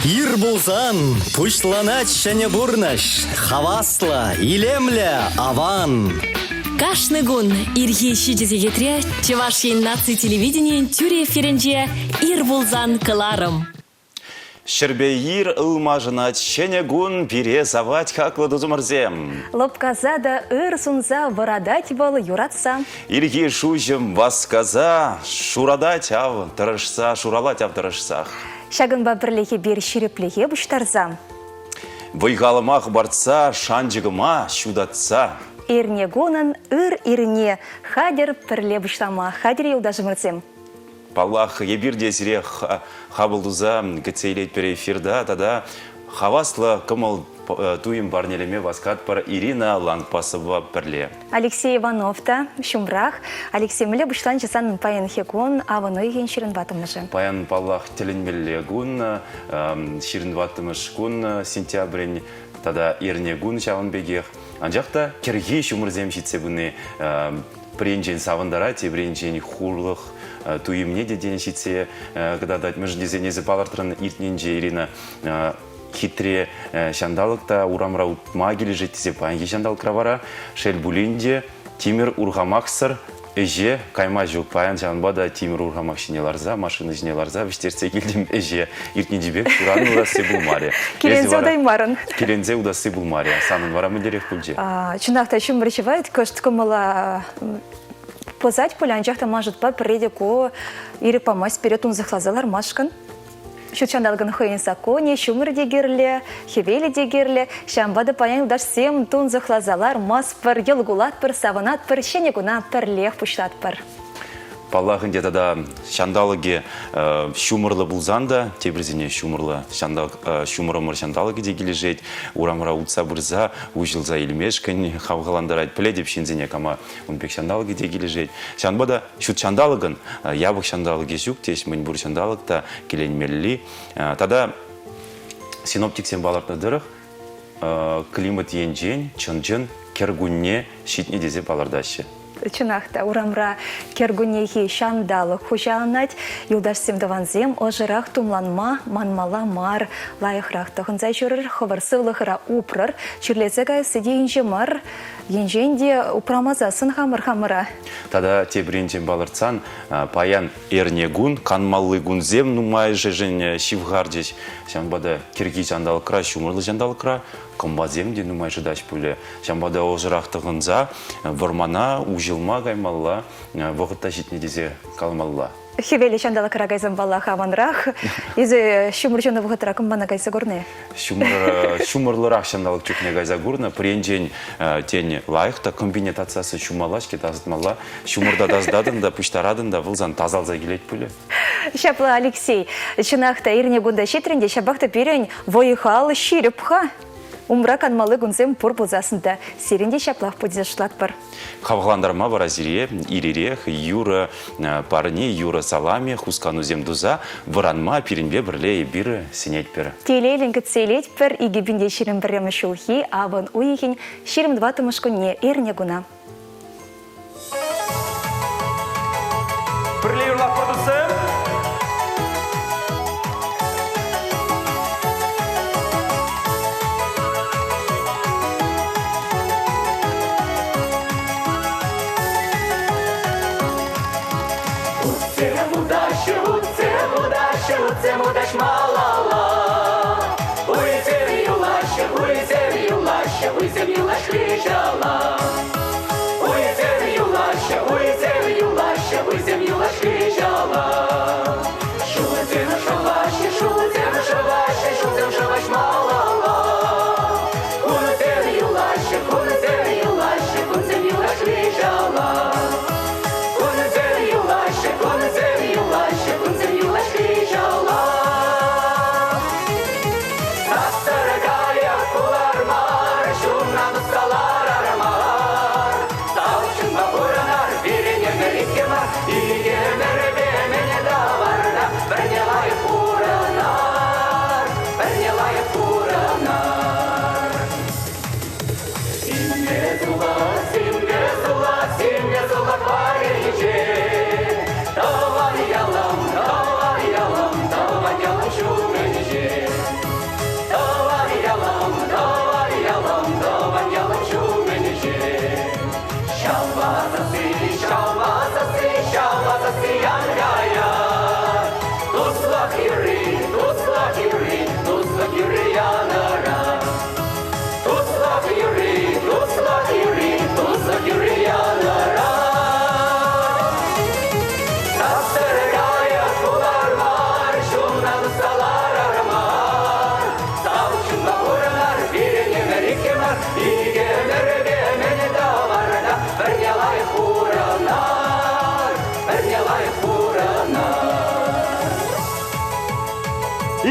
Ир пулсан пуҫланать ҫӗнӗ пурнӑҫ. Хаваслӑ, илемлӗ, аван. Кашни кун ирхи 7 сехетре Чӑваш Ен наци телевиденийӗн тӳрӗ эфирӗнче «Ир пулсан» кӑларӑм. Ҫӗрпе ир ылмашӑнать ҫӗнӗ кун, пире савать хаклӑ тусӑмӑрсем. Лӑпкаса та ыр сунса вӑратать вӑл юратса. Ирхи шуҫӑм васкаса шуратать ав тӑрӑшса, шуралать ав тӑрӑшсах. Ҫакӑнпа пӗрлех эпир ҫирӗплӗхе пуҫтарса, вӑй-халӑма хӑпартса, шанчӑкӑма ҫутатса, эрнекунӑн ыр ирне хатӗр пӗрле пуҫлама хатӗр юлташӑмӑрсем. Паллах, эпир те сире хапӑл туса кӗтсе илетпӗр эфирта тата хаваслӑ кӑмӑл туйӑм парнелеме васкатпӑр Ирина Лангпасова пӗрле. Алексей Иванов та ҫумрах. Алексей, мӗнле пуҫланчӗ санӑн паянхи кун, авӑн уйӑхӗн 24-мӗшӗ? Паян, паллах, тӗлӗнмелле кун, 24-мӗш кун сентябрӗн тата эрнекун ҫавӑн пекех. Анчах та кӗрхи ҫумӑрсем ҫитсе пыни пӗр енчен савӑнтарать, тепӗр енчен хурлӑх туйӑмне те тен ҫитсе кӑтартать. Мӗншӗн тесен эсӗ палӑртрӑн иртнинче, Ирина, хитре ҫанталӑк та урамра утма килӗшет тесе паянхи ҫанталӑкра вара, шел пулин те, тимӗр урхамахсӑр ӗҫе кайма ҫук. Паян ҫавӑнпа та тимӗр урхамах ҫине ларса, машина ҫине ларса вӗҫтерсе килтӗм ӗҫе. Иртнинчи пек ҫуран утасси пулмарӗ. Киленсе утаймарӑн. Киленсе утасси пулмарӗ. Санӑн вара мӗнлерех пулчӗ? Чӑнах та ҫумӑр ҫӑвать, кӑшт кӑмӑла пӑсать пуль, анчах та ман шутпа пӗрре те ку ирӗк памасть пире тунсӑхласа лармашкӑн. Ҫут ҫанталӑкӑн хӑйӗн саккунӗ, ҫумӑр те кирлӗ, хӗвелӗ те кирлӗ. Ҫавӑнпа та паян юлташсем тунсӑхласа лармастпӑр, йӑл кулатпӑр, савӑнатпӑр, ҫӗнӗ куна пӗрлех пуҫлатпӑр. Паллах ӗнтӗ тата ҫанталӑкӗ ҫумӑрлӑ пулсан та теприсене ҫумӑрлӑ ҫанталӑк ҫумӑрӑмӑр ҫанталӑкӗ те килӗшет. Урамра утса пырса уҫӑлса илмешкӗн хавхалантарать. Пӗлетӗп ҫынсене кама ун пек ҫанталӑкӗ те килӗшет. Ҫавӑнпа та ҫут ҫанталӑкӑн япӑх ҫанталӑкӗ ҫук теҫ, мӗнпур ҫанталӑк та киленмелли. Тата синоптиксем палӑртнӑ тӑрӑх, климат енчен чӑн-чӑн кӗркунне ҫитнӗ тесе палӑртаҫҫӗ. Чӑнах та, урамра кӗркуннехи ҫанталӑк хуҫаланать. Юлташсем-тӑвансем ӑшӑрах тумланма манмалла мар. Лайӑхрах тӑхӑнса ҫӳрӗр, хӑвӑр сывлӑхӑра упрӑр. Чирлесе каясси те инҫе мар. Енчен те упрамасассӑн хамӑр хамӑра. Тата тепӗр енчен палӑртсан, паян эрнекун, канмалли кунсем нумайӑшӗшӗн ҫывхарчӗҫ. Ҫавӑнпа та кӗрхи ҫанталӑкра, ҫумӑрлӑ ҫанталӑкра кӑмпасем те нумай шӑтаҫ пулӗ. Ҫавӑнпа та ӑшӑрах тӑхӑнса вӑрмана уҫӑлма каймалла, вӑхӑт та ҫитнӗ тесе каламалла. Хӗвеллӗ ҫанталӑкра кайсан паллах аванрах. Эсӗ ҫумӑр ҫунӑ вӑхӑтра кӑмпана кайса курнӑ-и? Ҫумӑр, ҫумӑрлӑрах ҫанталӑк чухне кайса курнӑ. Пӗр енчен, тен, лайӑх та кӑмпине татсассӑн ҫумалла-ҫке, тасатмалла. Ҫумӑрта тасататӑн та, пуҫтаратӑн та, вӑл сан тасалса килет пулӗ. Ҫапла, Алексей, чӑнах та иртнӗ кунта ҫитрӗн те, ҫапах та пирӗн вӑй-хал ҫирӗп-ха. Умра канмалли кунсем пур пулсассӑн та сирӗн те ҫаплах пуль шутлатпӑр. Хавхалантарма вара сире ир-ирех юрӑ парни, юрӑ саламӗ, хусканусем туса вӑранма пирӗнпе пӗрле эпир сӗнетпӗр. Телейлӗн кӗтсе илетпӗр 2021 ҫулхи авӑн уйӑхӗн 24-мӗш кунне эрне куна. Пӗрле юрлатпӑр, туссем! Утсем утаҫҫӗ, утсем утаҫҫӗ, утсем утаҫ малалла. Уйсем юлаҫҫӗ, уйсем юлаҫҫӗ, уйсем юлаҫ хыҫала. Уйсем юлаҫҫӗ, уйсем юлаҫҫӗ, уйсем юлаҫ хыҫала. Ҫулсем шӑваҫҫӗ, ҫулсем шӑваҫҫӗ, ҫулсем шӑваҫ малалла. Кунсем юлаҫҫӗ, кунсем юлаҫҫӗ, кунсем юлаҫ хыҫала. Кунсем юлаҫҫӗ, кунсем юлаҫҫӗ, кунсем юлаҫ хыҫала. Сассӑр кайӑк пулар мар, ҫунна тытса ларар мар.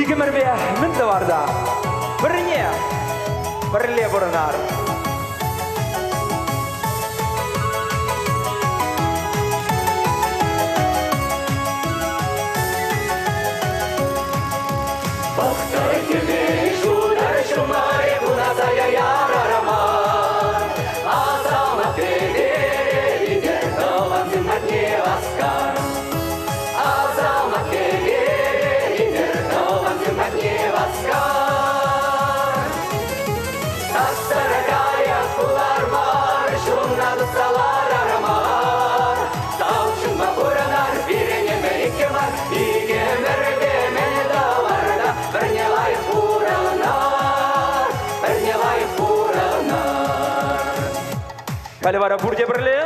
Икӗмӗрпе мӗн тӑвар та, пӗрне пӗрле пурӑнар. Пӑхтӑр хӗвел ҫутӑр ҫумӑрӗ кунаса ярар-мар. Асамат кӗперӗ витӗр тӑвансем патне васкар. Асамат кӗперӗ витӗр тӑвансем патне васкар. Сассӑр каяк пулар мар, ҫунна тытса ларар мар. Тав чунпа пурӑнар, пирӗн ӗмӗр иккӗ мар, икӗмӗрпе мӗн тӑвар та, пӗрне лайӑх пурӑнар, пӗрне лайӑх пурӑнар. Халӗ вара пурте пӗрле.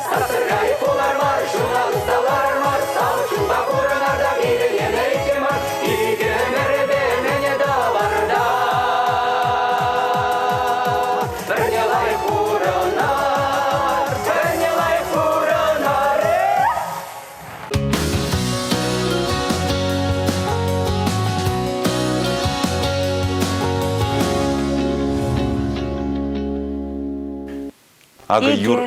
Сассӑр кайӑк пулар мар, ҫуна тытса ларар мар, тав чунпа пурӑнар та, пирӗн ӗмӗр иккӗ мар, икӗмӗрпе мӗн тӑвар та, пӗрне лайӑх пурӑнар, пӗрне лайӑх пурӑнар. Акӑ Икӗ. юр,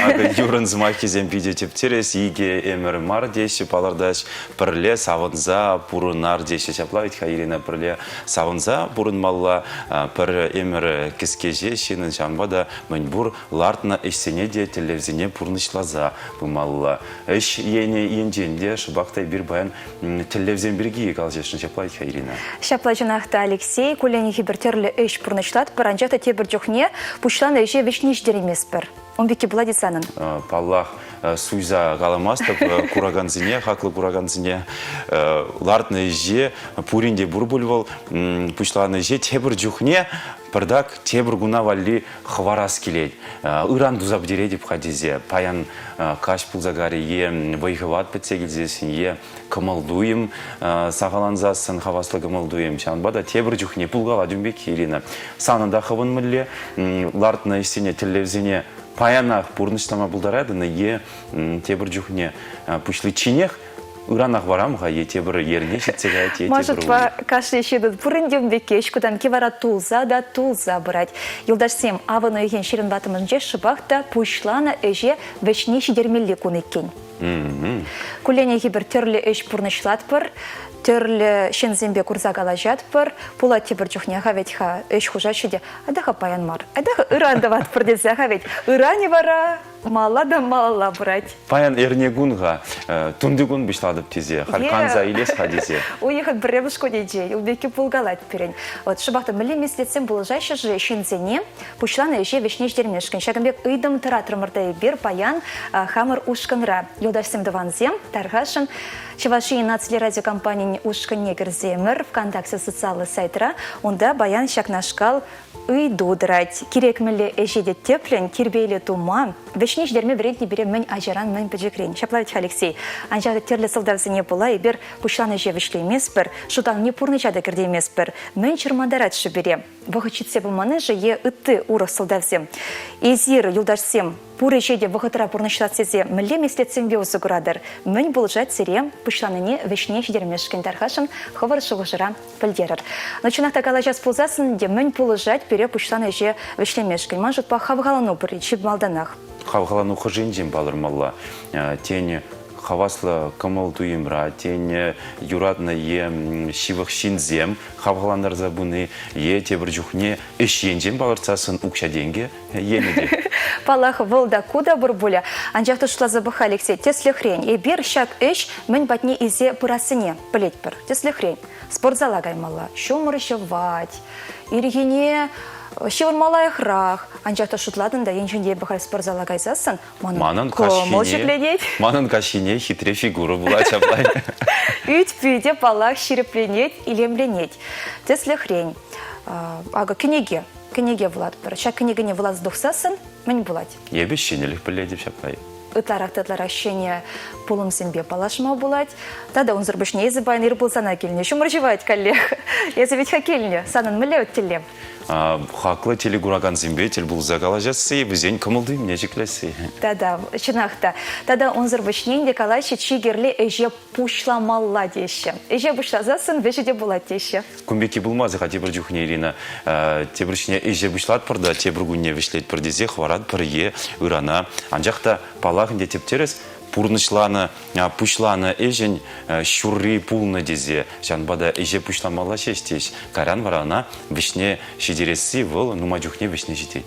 акӑ юрӑн сӑмаххисем питӗ тӗп-тӗрӗс, икӗ ӗмӗр мар теҫҫӗ, палӑртаҫ. Пӗрле савӑнса пурӑнар теҫҫӗ. Ҫапла вӗт-ха, Ирина, пӗрле савӑнса пурӑнмалла. Пӗр ӗмӗр кӗске ҫеҫ ҫыннӑн, ҫавӑнпа та мӗнпур лартнӑ ӗҫсене те тӗллевсене пурнӑҫласа пымалла. Ӗҫ енӗ енчен те шӑпах та эпир паян тӗллевсем пирки калаҫасшӑн. Ҫапла вӗт-ха, Ирина? Ҫапла чӑнах та, Алексей, кулленхи пӗр тӗрлӗ ӗҫ пурнӑҫлатпӑр, анчах та тепӗр чухне пуҫланӑ ӗҫе вӗҫне ҫитерейместпӗр. Ун пекки пулать-и санӑн? Паллах, суйса каламастӑп, куракансене, хаклӑ куракансене лартнӑ ӗҫе пурин те пур пуль вӑл. Пуҫланӑ ӗҫе тепӗр чухне пӗртак тепӗр куна валли хӑварас килет. Ыран туса пӗтеретӗп-ха тесе паян каҫ пулса карӗ е вӑй-хӑват пӗтсе килсессӗн, е кӑмӑл-туйӑм сахалансассӑн хаваслӑ кӑмӑл-туйӑм. Ҫавӑнпа та тепӗр чухне пулкалать ун пек, Ирина. Санӑн та хӑвӑн мӗнле лартнӑ ӗҫсене, тӗллевсене паянах пурнӑҫлама пултаратӑн е тепӗр чухне пуҫличченех ыранах варам-ха е тепӗр эрне ҫитсе каять, е тепӗр Ман кашни ҫын пурин те ун пекки ӗҫ кутамкки вара тулса та тулса пырать. Юлташсем, авӑн уйӑхӗн 24-мӗшӗнче шӑпах та пуҫланӑ ӗҫе вӗҫне ҫитермелли кун иккен. Кулленехи пӗр тӗрлӗ ӗҫ пурнӑҫлатпӑр, тӗрлӗ ҫынсемпе курса калаҫатпӑр. Пулать тепӗр чухне-ха вӗт-ха ӗҫ хушаҫҫӗ те, айта-ха паян мар, айта-ха ыран тӑватпӑр тесе-ха вӗт. Ыранӗ вара малалла та малалла пырать. Паян эрнекун-ха, тунтикун пуҫлатӑп тесе, халь канса илес-ха тесе. Уйӑхӑн пӗрремӗш кунӗнче юлпекки пулкалать пирӗн. Вот шӑпах та мӗнле меслетсем пулӑшаҫҫӗ-ши ҫынсене Пуҫланӑ ӗҫе вӗҫне ҫитермешкӗн ҫакӑн пек ыйтӑм тӑратрӑмӑр та эпир паян хамӑр ушкӑнра. Юлташсем-тӑвансем, тархасшӑн, Чӑваш Ен наци телерадиокомпанин ушкӑнне кӗрсемӗр ВКонтакте социаллӑ сайтра. Унта паян ҫакнашкал ыйту тӑрать. Кирек мӗнле ӗҫе те тӗплӗн, тирпейлӗ тума, вӗҫне ҫитерме вӗрентнӗ пире мӗн ачаран, мӗн пӗчӗкрен. Ҫапла вӗт-ха, Алексей. Анчах та тӗрлӗ сӑлтавсене пула эпир пуҫланӑ ӗҫе вӗҫлейместпӗр, шутланине пурнӑҫа та кӗртейместпӗр. Мӗн чӑрмантарать-ши пире? Вӑхӑт ҫитсе пыманни-ши е ытти урӑх сӑлтавсем? Эсир, юлташсем, пур ӗҫе те вӑхӑтра пурнӑҫлас тесе мӗнле меслетсемпе усӑ куратӑр? Мӗн пулӑшать сире пуҫланине вӗҫне ҫитермешкӗн тархасшӑн хӑвӑр шухӑшӑра пӗлтерӗр. Но чӑнах та калаҫас пулсассӑн ӗнтӗ мӗн пулӑшать пире пуҫланӑ ӗҫе вӗҫлемешкӗн? Ман шутпа, хавхалану пурри чи малтанах. Хавхалану хӑшӗнчен палӑрмалла? Тен, хаваслӑ кӑмӑл-туйӑмра, тен, юратнӑ е ҫывӑх ҫынсем хавхалантарса пыни е тепӗр чухне ӗҫ енчен палӑртсассӑн укҫа-тенкӗ енӗ те. Паллах, вӑл та ку та пур пулӗ. Анчах та шутласа пӑх-ха, Алексей, тӗслӗхрен, эпир ҫак ӗҫ мӗн патне илсе пырассине пӗлетпӗр. Тӗслӗхрен, спортзала каймалла, ҫумӑр ҫӑвать, ирхине ҫывӑрма лайӑхрах. Анчах та шутлатӑн та, енчен те эпӗ халь спортзала кайсассӑн, Манӑн кӑмӑл ҫӗкленет. Манӑн каҫхине хитре фигура пулать ҫапла. Ӳт-пӳ те, паллах, ҫирӗпленет, илемленет. Тӗслӗхрен, акӑ кӗнеке. Кӗнеке вулатпӑр. Ҫак кӗнекене вуласа тухсассӑн мӗн пулать? Эпӗ ҫӗнӗлӗх пӗлетӗп ҫапла. Ытларах та ытларах ҫӗнӗ пулӑмсемпе паллашма пулать. Тата унсӑр пуҫне эсӗ паян ир пулсана килнӗ. Ҫумӑр ҫӑвать каллех. Эсӗ вӗт-ха килнӗ. Санӑн мӗнле тӗллев? Хаклӑ телекуракансемпе тӗл пулса калаҫасси, вӗсен кӑмӑл-туйӑмне ҫӗклесси. Тата, чӑнах та. Тата унсӑр пуҫне ӗнтӗ калаҫҫӗ, чи кирли ӗҫе пуҫламалла теҫҫӗ. Ӗҫе пуҫласассӑн вӗҫӗ те пулать теҫҫӗ. Кун пекки пулмасӑр-ха тепӗр чухне, Ирина. Тепӗр чухне ӗҫе пуҫлатпӑр та тепӗр кунне вӗҫлетпӗр тесе хӑваратпӑр е ырана. Анчах та, паллах ӗнтӗ, тӗп-тӗрӗс пурнӑҫланӑ, пуҫланӑ ӗҫӗн ҫурри пулнӑ тесе. Ҫавӑнпа та ӗҫе пуҫламалла ҫеҫ теҫ. Кайран вара ӑна вӗҫне ҫитересси вӑл нумай чухне вӗҫне ҫитет.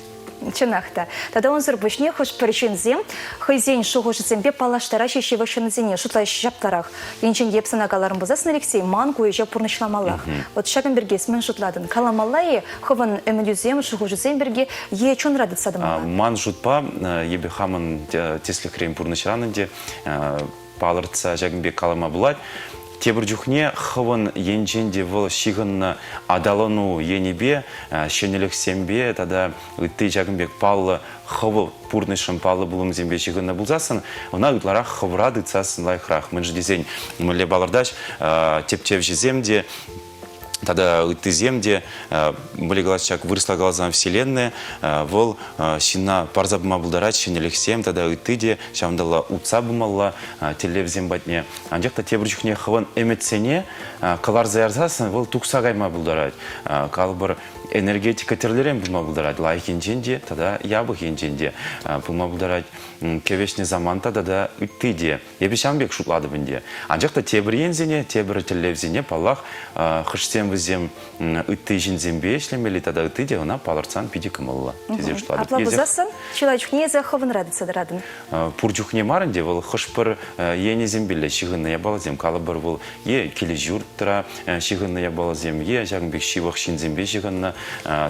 Чӑнах та. Тата унсӑр пуҫне хӑш-пӗр ҫынсем хӑйсен шухӑшӗсемпе паллаштараҫҫӗ ҫывӑх ҫынсене, шутлаҫҫӗ ҫапларах. Енчен те эп сана каларӑм пулсассӑн, Алексей, ман ку ӗҫе пурнӑҫламаллах. Вот ҫакӑн пирки эс мӗн шутлатӑн? Каламалла-и хӑвӑн ӗмӗтӳсем, шухӑшусем пирки е чунра тытса тӑмалла? Ман шутпа, эпӗ хамӑн тӗслӗхрен пурнӑҫран ӗнтӗ палӑртса ҫакӑн пек калама пулать. Тепӗр чухне хӑвӑн енчен те вӑл ҫыхӑннӑ аталану енӗпе, ҫӗнӗлӗхсемпе тата ытти ҫакӑн пек паллӑ хӑв пурнӑҫшӑн паллӑ пулӑмсемпе ҫыхӑннӑ пулсассӑн, ӑна ытларах хӑвра тытсассӑн лайӑхрах. Мӗншӗн тесен, мӗнле палӑртаҫ, тӗпчевҫӗсем те тата ыттисем те, мӗнле калас ҫак вырӑсла каласан вселенная, вӑл ҫынна парса пыма пултарать ҫӗнӗлӗхсем тата ытти те ҫавӑнталла утса пымалла тӗллевсем патне. Анчах та тепӗр чухне хӑвӑн ӗмӗтсене кӑларса ярсассӑн вӑл тухса кайма пултарать. Калӑпӑр, энергетика тӗрлӗрен пулма пултарать, лайӑх енчен те тата япӑх енчен те пулма пултарать. Кӗвӗҫнӗ саманта тата ытти те. Эпӗ ҫавӑн пек шутлатӑп ӗнтӗ. Анчах та тепӗр енсене, тепӗр тӗллевсене, паллах, хӑшсем вӗсем ытти ҫынсемпе ӗҫлемелли тата ытти те ӑна палӑртсан питӗ кӑмӑллӑ тесе шутлатӑп. Апла пулсассӑн чылай чухне эсӗ хӑвӑнра тытса тӑратӑн. Пур чухне мар ӗнтӗ вӑл хӑш-пӗр енӗсемпелле ҫыхӑннӑ япаласем. Калӑпӑр, вӑл е килӗ-ҫуртра ҫыхӑннӑ япаласем, е ҫакӑн пек ҫывӑх ҫынсемпе ҫыхӑннӑ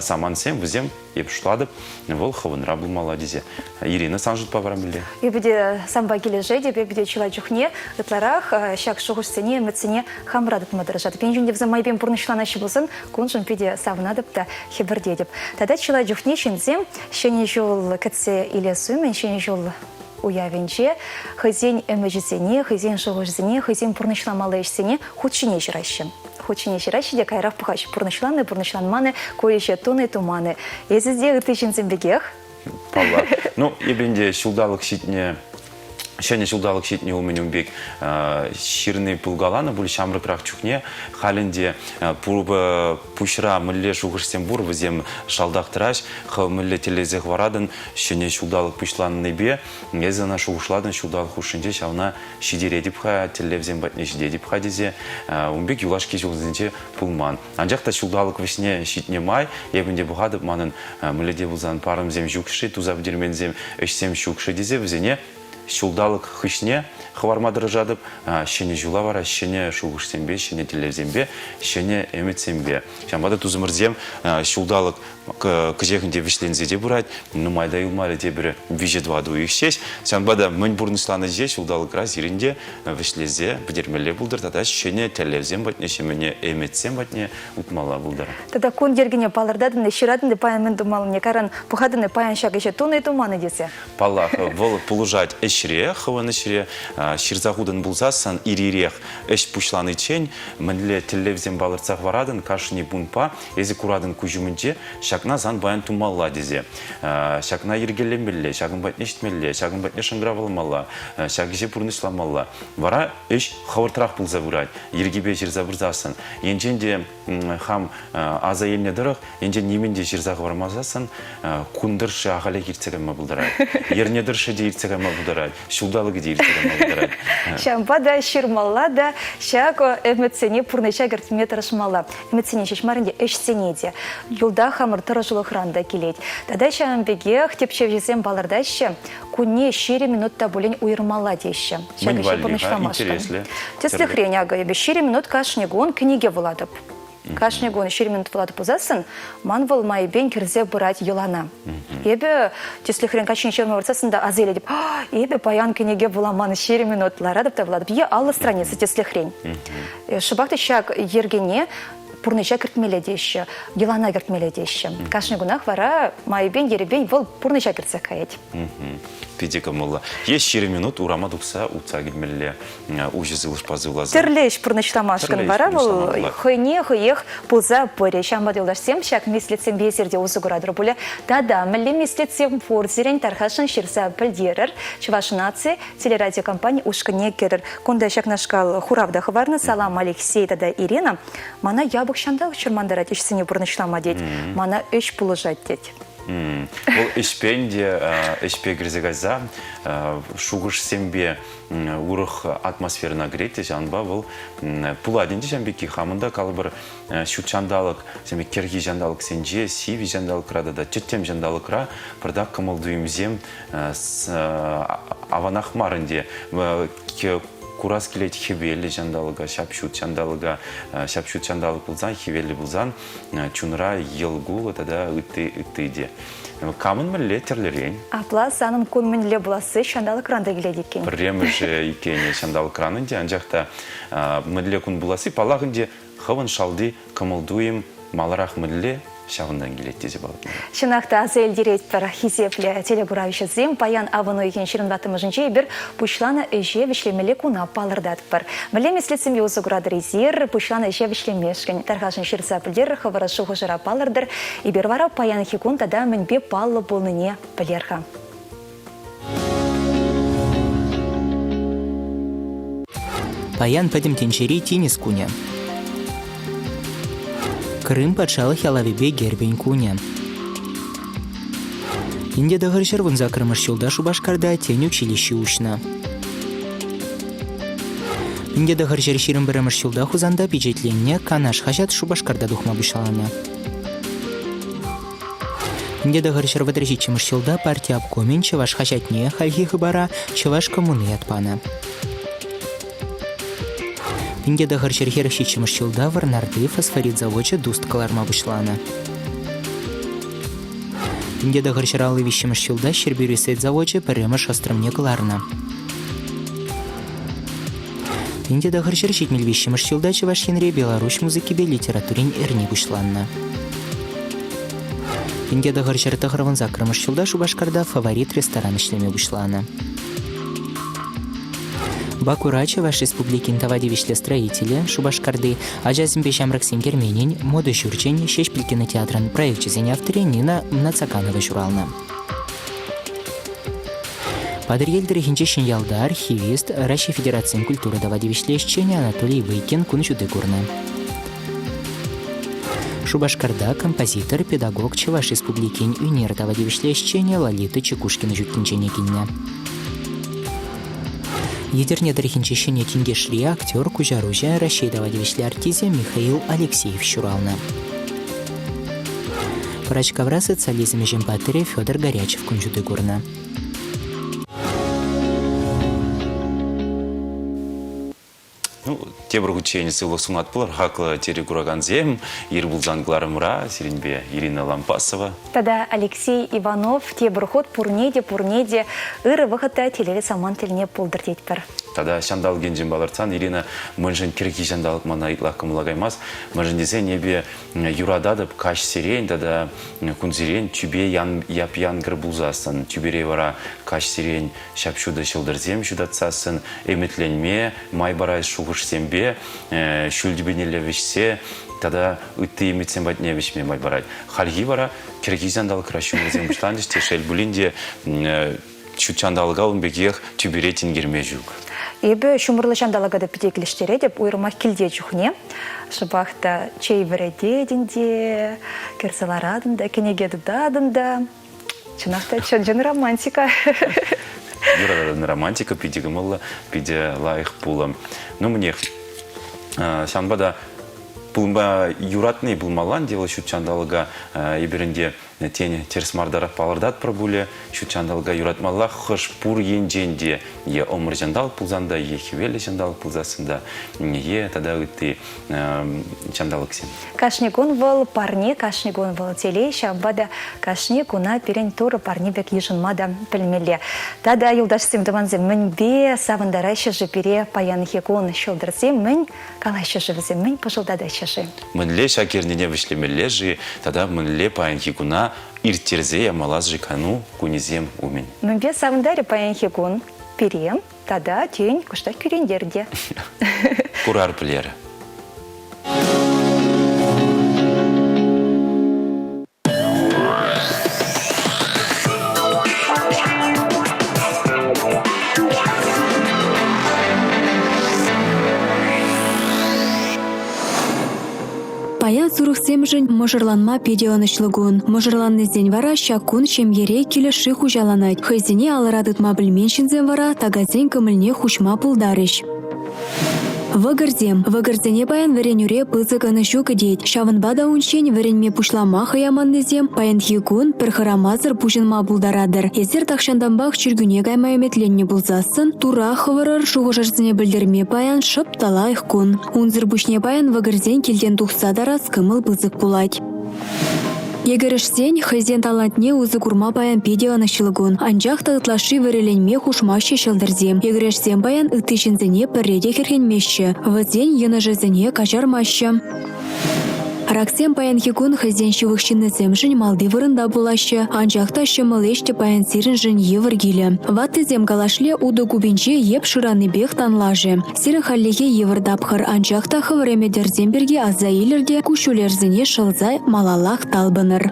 самантсем, вӗсем Эп шутлатӑп, вӑл хӑвӑнра пулмалла тесе. Ирина, сан шутпа вара мӗнле? Эпӗ те санпа килӗшетӗп, эпӗ те чылай чухне ытларах ҫак шухӑшсене, ӗмӗтсене хамра тытма тӑрӑшатӑп. Енчен те вӗсем майӗпен пурнӑҫланаҫҫӗ пулсан, куншӑн питӗ савӑнатӑп та хӗпӗртетӗп. Тата чылай чухне ҫынсем Ҫӗнӗ ҫул кӗтсе илес умӗн, Ҫӗнӗ ҫул уявӗнче хӑйсен ӗмӗчӗсене, хӑйсен шухӑшӗсене, хӑйсен пурнӑҫламалли ӗҫсене хут ҫине ҫыраҫҫӗ. Хут ҫине ҫыраҫҫӗ те каярах пӑхаҫҫӗ, пурнӑҫланӑ, пурнӑҫланман-и, ку ӗҫе тунӑ-и, туман-и. Эсӗ те ытти ҫынсем пекех? Паллах. Ну, эпӗ ӗнтӗ ҫулталӑк ҫитнӗ ҫӗнӗ ҫулталӑк ҫитнӗ умӗн ун пек ҫырни пулкаланӑ пуль ҫамрӑкрах чухне. Халь ӗнтӗ пур пуҫра мӗнле шухӑшсем пур, вӗсем шалтах тӑраҫ. Хӑв мӗнле тӗллесе хӑваратӑн ҫӗнӗ ҫулталӑк пуҫланнипе, эсӗ ӑна шухӑшлатӑн ҫулталӑк хушшинче ҫавна ҫитеретӗп-ха, тӗллевсем патне ҫитетӗп-ха тесе ун пек юлашки ҫулсенче пулман. Анчах та ҫулталӑк вӗҫне ҫитнӗ май эпӗ ӗнтӗ пӑхатӑп, манӑн мӗнле те пулсан парӑмсем ҫук-ши, туса пӗтерменсем, ӗҫсем ҫук-ши тесе вӗсене ҫулталӑк хыҫне хӑварма тӑрӑшатӑп. Ҫӗнӗ ҫула вара ҫӗнӗ шухӑшсемпе, ҫӗнӗ тӗллевсемпе, ҫӗнӗ ӗмӗтсемпе. Ҫавӑнпа та тусӑмӑрсем ҫулталӑк кӗҫех ӗнтӗ вӗҫленсе те пырать. Нумай та юлмарӗ тепӗр виҫӗ-тӑватӑ уйӑх ҫеҫ. Ҫавӑнпа та мӗн пурнӑҫланӑ ҫеҫ ҫулталӑкра сирӗн те вӗҫлесе пӗтермелле пултӑр тата ҫӗнӗ тӗллевсем патне, ҫӗнӗ ӗмӗтсем патне утмалла пултӑр. Тата кун йӗркине палӑртатӑн-и, ҫыратӑн-и паян мӗн тумаллине, кайран пӑхатӑн-и паян ҫак ӗҫе тунӑ-и, туман-и тесе? Паллах, вӑл пулӑшать ӗҫре, хӑвӑн ӗҫре. Ҫырса хутӑн пулсассӑн ир-ирех ӗҫ пуҫланиччен мӗнле тӗллевсем палӑртса хӑваратӑн кашни пунктпа эсӗ куратӑн куҫ умӗнче ҫакна сан паян тумалла тесе. Ҫакна йӗркелемелле, ҫакӑн патне ҫитмелле, ҫакӑн патне шӑнкӑравламалла, ҫак ӗҫе пурнӑҫламалла. Вара ӗҫ хӑвӑртрах пулса пырать, йӗркипе ҫырса пырсассӑн. Енчен те хам аса илнӗ тӑрӑх, енчен нимӗн те ҫырса хӑвармасассӑн, кун тӑршшӗ ахалех иртсе кайма пултарать. Эрне тӑршшӗ те иртсе кайма пултарать, ҫулталӑкӗ те иртсе кайма пултарать. Ҫавӑнпа та ҫырмалла та ҫак ӗмӗтсене пурнӑҫа кӗртме тӑрӑшмалла. Ӗмӗтсене ҫеҫ мар ӗнтӗ, ӗҫсене те. Йӑлтах хамӑр тӑрӑшулӑхран та килет. Тата ҫавӑн пекех тӗпчевҫӗсем палӑртаҫҫӗ, кунне 20 минут та пулин уйӑрмалла теҫҫӗ. Ҫак Мӗн ӗҫе валли-ха? пурнӑҫламашкӑн. Интереслӗ. Тӗслӗхрен, акӑ, эпӗ 20 минут кашни кун кӗнеке вулатӑп. Кашни кун 20 минут вулатӑп пулсассӑн, ман вӑл майӗпен кӗрсе пырать йӑлана. Эпӗ, тӗслӗхрен, каҫхине ҫырма выртсассӑн та аса илетӗп, эпӗ паян кӗнеке вуламан 20 минут ларатӑп та вулатӑп. Е 50 страница тӗслӗхрен. Шӑпах та ҫак йӗркене пурнӑҫа кӗртмелле теҫҫӗ, йӑлана кӗртмелле теҫҫӗ. Кашни кунах вара майӗпен-ерипен вӑл пурнӑҫа кӗртсе каять. питӗ кӑмӑллӑ. Е 20 минут урама тухса утса килмелле, уҫӑ сывлӑшпа сывласа. Тӗрлӗ ӗҫ пурнӑҫламашкӑн вара вӑл хӑйне хӑех пулса пырӗ. Ҫавӑнпа та юлташсем ҫак меслетсемпе эсир те усӑ куратӑр пулӗ. Тата мӗнле меслетсем пур сирӗн тархасшӑн ҫырса пӗлтерӗр. Чӑваш наци телерадиокомпани ушкӑнне кӗрӗр. Кунта ҫакнашкал хурав та хӑварнӑ. Салам, Алексей тата Ирина. Мана япӑх ҫанталӑк чӑрмантарать ӗҫсене пурнӑҫлама тет. Мана ӗҫ пулӑшать тет. Вӑл ӗҫпен те ӗҫпе кӗрсе кайса шухӑшсемпе урӑх атмосферӑна кӗрет те ҫавӑнпа вӑл пулать ӗнтӗ ҫавӑн пекки хамӑн та калӑпӑр ҫут ҫанталӑк кӗрхи ҫанталӑксенче сивӗ ҫанталӑкра тата тӗттӗм ҫанталӑкра пӑртак кӑмӑл-туйӑмсем аванах мар ӗнтӗ курас килет хӗвеллӗ ҫанталӑка ҫап-ҫут ҫанталӑка ҫап-ҫут ҫанталӑк пулсан хӗвеллӗ пулсан чунра йӑл-кулӑ тата ытти ытти те. Камӑн мӗнле тӗрлӗрен? Апла санӑн кун мӗнле пуласси ҫанталӑкран та килет иккен. Пӗрремӗшӗ иккен ҫанталӑкран ӗнтӗ, анчах та мӗнле кун пуласси, паллах ӗнтӗ, хӑвӑн шалти кӑмӑл-туйӑм маларах мӗнле ҫавӑнтан килет тесе палӑртнӑ. Чӑнах та аса илтеретпӗр, хисеплӗ телекуравҫӑсем, паян авӑн уйӑхӗн 24-мӗшӗнче эпир пуҫланӑ ӗҫе вӗҫлемелле куна палӑртатпӑр. Мӗнле меслетсемпе усӑ куратӑр эсир пуҫланӑ ӗҫе вӗҫлемешкӗн? Тархасшӑн ҫырса пӗлтерӗр, хӑвӑр шухӑшӑра палӑртӑр. Эпир вара паянхи кун тата мӗнпе паллӑ пулнине пӗлер-ха. Паян пӗтӗм тӗнчери тинӗс кунӗ. Крым патшалӑх ялавӗпе гербӗн кунӗ. Инде тӑхӑрҫӗр вунсаккӑрмӗш ҫулта Шупашкарта тен училищи уҫнӑ. Инде тӑхӑрҫӗр ҫирӗм пӗрремӗш ҫулта Хусанта пичетленнӗ Канаш хаҫат Шупашкарта тухма пуҫланӑ. Инде тӑхӑрҫӗр вӑтӑр ҫиччӗмӗш ҫулта парти обкомӗн чӑваш хаҫатне хальхи хыпара Чӑваш коммуни ят панӑ. Инде тӑхӑрҫӗр хӗрӗх ҫиччӗмӗш ҫулта Вӑрнарти фосфорит завочӗ дуст кӑларма пуҫланӑ. Инде тӑхӑрҫӗр аллӑ виҫҫӗмӗш ҫулта Ҫӗрпӳри сӗт завочӗ пӗрремӗш ӑстрӑмне кӑларнӑ. Инде тӑхӑрҫӗр ҫитмӗл виҫҫӗмӗш ҫулта Чӑваш Енре Беларуҫ музыкипе литературин эрни пуҫланнӑ. Инде тӑхӑрҫӗр тӑхӑрвун саккӑрмӗш ҫулта Шупашкарта «Фаворит» ресторан ӗҫлеме пуҫланӑ. Бакура Чӑваш Республикин тава тивӗҫлӗ строителӗ, Шупашкарти ачасемпе ҫамрӑксен керменӗн, мода ҫурчӗн, Ҫеҫпӗл кинотеатрӑн проекчӗсен авторӗ Нина Мнацаканова ҫуралнӑ. Патӑрьел тӑрӑхӗнчи Ҫӗньялта архивист, Раҫҫей Федерацийӗн культура тава тивӗҫлӗ ӗҫченӗ Анатолий Выкин кун ҫути курнӑ. Шупашкарта композитор, педагог, Чӑваш Республикин ӳнер тава тивӗҫлӗ ӗҫченӗ Лолита Чекушкина ҫут тӗнчене килнӗ. Етӗрне тӑрӑхӗнчи Ҫӗнӗ Тинкешри актер, куҫаруҫӑ, Раҫҫей тава тивӗҫлӗ артисчӗ Михаил Алексеев ҫуралнӑ. Пӑрачкавра социализм ӗҫӗн паттӑрӗ Федор Горячев кун ҫути курнӑ. Ну, тепӗр хутчен сывлӑх сунатпӑр, хаклӑ телекуракансем. Ир пулсан кӑларӑмра сирӗнпе Ирина Лампасова. Тата Алексей Иванов тепӗр хут пурне те, пурне те ырӑ вӑхӑт та телейлӗ самант тӗлне пултӑр тетпӗр. Тата ҫанталӑк енчен палӑртсан, Ирина, мӗншӗн кӗрхи ҫанталӑк мана ытлах кӑмӑла каймасть? Мӗншӗн тесен эпӗ юрататӑп каҫсерен тата кунсерен тӳпе яп-янкӑр пулсассӑн. Тӳпере вара каҫсерен ҫап-ҫутӑ ҫӑлтӑрсем ҫутатсассӑн ӗмӗтленме май парать шухӑшсемпе ҫӳл тӳпенелле вӗҫсе тата ытти ӗмӗтсем патне вӗҫме май парать. Хальхи вара кӗрхи ҫанталӑкра ҫумӑрсем пуҫланчӗҫ те, шел пулин те, ҫут ҫанталӑка ун пекех тӳпере тинкерме ҫук. Эпӗ ҫумӑрлӑ ҫанталӑка та питӗ килӗштеретӗп, уйрӑмах килте чухне. Шӑпах та чей вӗрететӗн те, кӗрсе ларатӑн та, кӗнеке тытатӑн та. Чӑнах та чӑн-чӑн романтика. Юрататӑн романтика питӗ кӑмӑллӑ, питӗ лайӑх пулӑм. Ну, мӗнех, ҫавӑнпа та пулӑмпа юратни пулмалла ӗнтӗ вӑл ҫут ҫанталӑка. Эпир ӗнтӗ, тен, тӗрӗс мартарах палӑртатпӑр пулӗ. Ҫут ҫанталӑка юратмалла хӑш пур енчен те, е ӑмӑр ҫанталӑк пулсан та, е хӗвеллӗ ҫанталӑк пулсассӑн та, е тата ытти ҫанталӑксем. Кашни кун вӑл парне, кашни кун вӑл телей, ҫавӑнпа та кашни куна пирӗн Турӑ парни пек йышӑнма та пӗлмелле. Тата, юлташсем, тӑвансем, мӗнпе савӑнтараҫҫӗ-ши пире паянхи кун ҫӑлтӑрсем, мӗн калаҫҫӗ-ши вӗсем, мӗн пӑшӑлтатаҫҫӗ-ши? Мӗнле ҫак эрнене вӗҫлемелле-ши тата мӗнле паянхи куна? кӑна ирттерсе ямалла-ши кану кунӗсем умӗн? Мӗнпе савӑнтарӗ паянхи кун пире тата, тен, кӑштах кӳрентер те. Курар пӗлер. Паян сурӑхсемшӗн мӑшӑрланма питӗ ӑнӑҫлӑ кун. Мӑшӑрланнисен вара ҫак кун ҫемьере килӗшӳ хуҫаланать. Хӑйсене алӑра тытма пӗлмен ҫынсем вара такасен кӑмӑлне хуҫма пултарӗҫ. Вӑкӑрсем. Вӑкӑрсене паян вӗренӳре пысӑк ӑнӑҫу кӗтет. Ҫавӑнпа та унччен вӗренме пуҫлама хӑяманнисем паянхи кун пӗр хӑрамасӑр пуҫӑнма пултаратӑр. Эсир тахҫантанпах чиркӳне кайма ӗмӗтленнӗ пулсассӑн Турра хӑвӑрӑр шухӑшӑрсене пӗлтерме паян шӑп та лайӑх кун. Унсӑр пуҫне паян вӑкӑрсен килтен тухса тарас кӑмӑл пысӑк пулать. Йӗкӗрӗшсен хӑйсен талантне усӑ курма паян питӗ ӑнӑҫлӑ кун. Анчах та ытлашши вӗриленме хушмаҫҫӗ ҫӑлтӑрсем. Йӗкӗрешсем паян ытти ҫынсене пӗрре те хӗрхенмеҫҫӗ, вӗсен йӑнӑшӗсене каҫармаҫҫӗ. Раксем паянхи кун хӑйсен ҫывӑх ҫыннисемшӗн малти вырӑнта пулаҫҫӗ. Анчах та ҫӑмӑл ӗҫ те паян сирӗншӗн йывӑр килӗ. Ваттисем калашле утӑ купинче йӗп шыранипех танлашӗ. Сирӗн хальлӗхе йывӑр тапхӑр, анчах та хӑвӑр ӗмӗтӗрсем пирки аса илӗр те куҫҫулӗрсене шӑлса малаллах талпӑнӑр.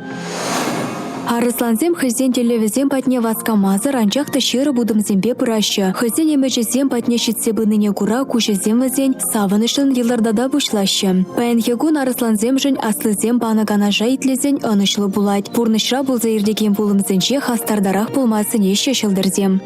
Арӑслансем хӑйсен тӗллевӗсем патне васкамасӑр, анчах та ҫирӗп утӑмсемпе пыраҫҫӗ. Хӑйсен ӗмӗчӗсем патне ҫитсе пынине кура куҫӗсем вӗсен савӑнӑҫлӑн йӑлтӑртата пуҫлаҫҫӗ. Паянхи кун арӑслансемшӗн аслисем панӑ канаша итлесен ӑнӑҫлӑ пулать. Пурнӑҫра пулса иртекен пулӑмсенче хастартарах пулма сӗнеҫҫӗ ҫӑлтӑрсем.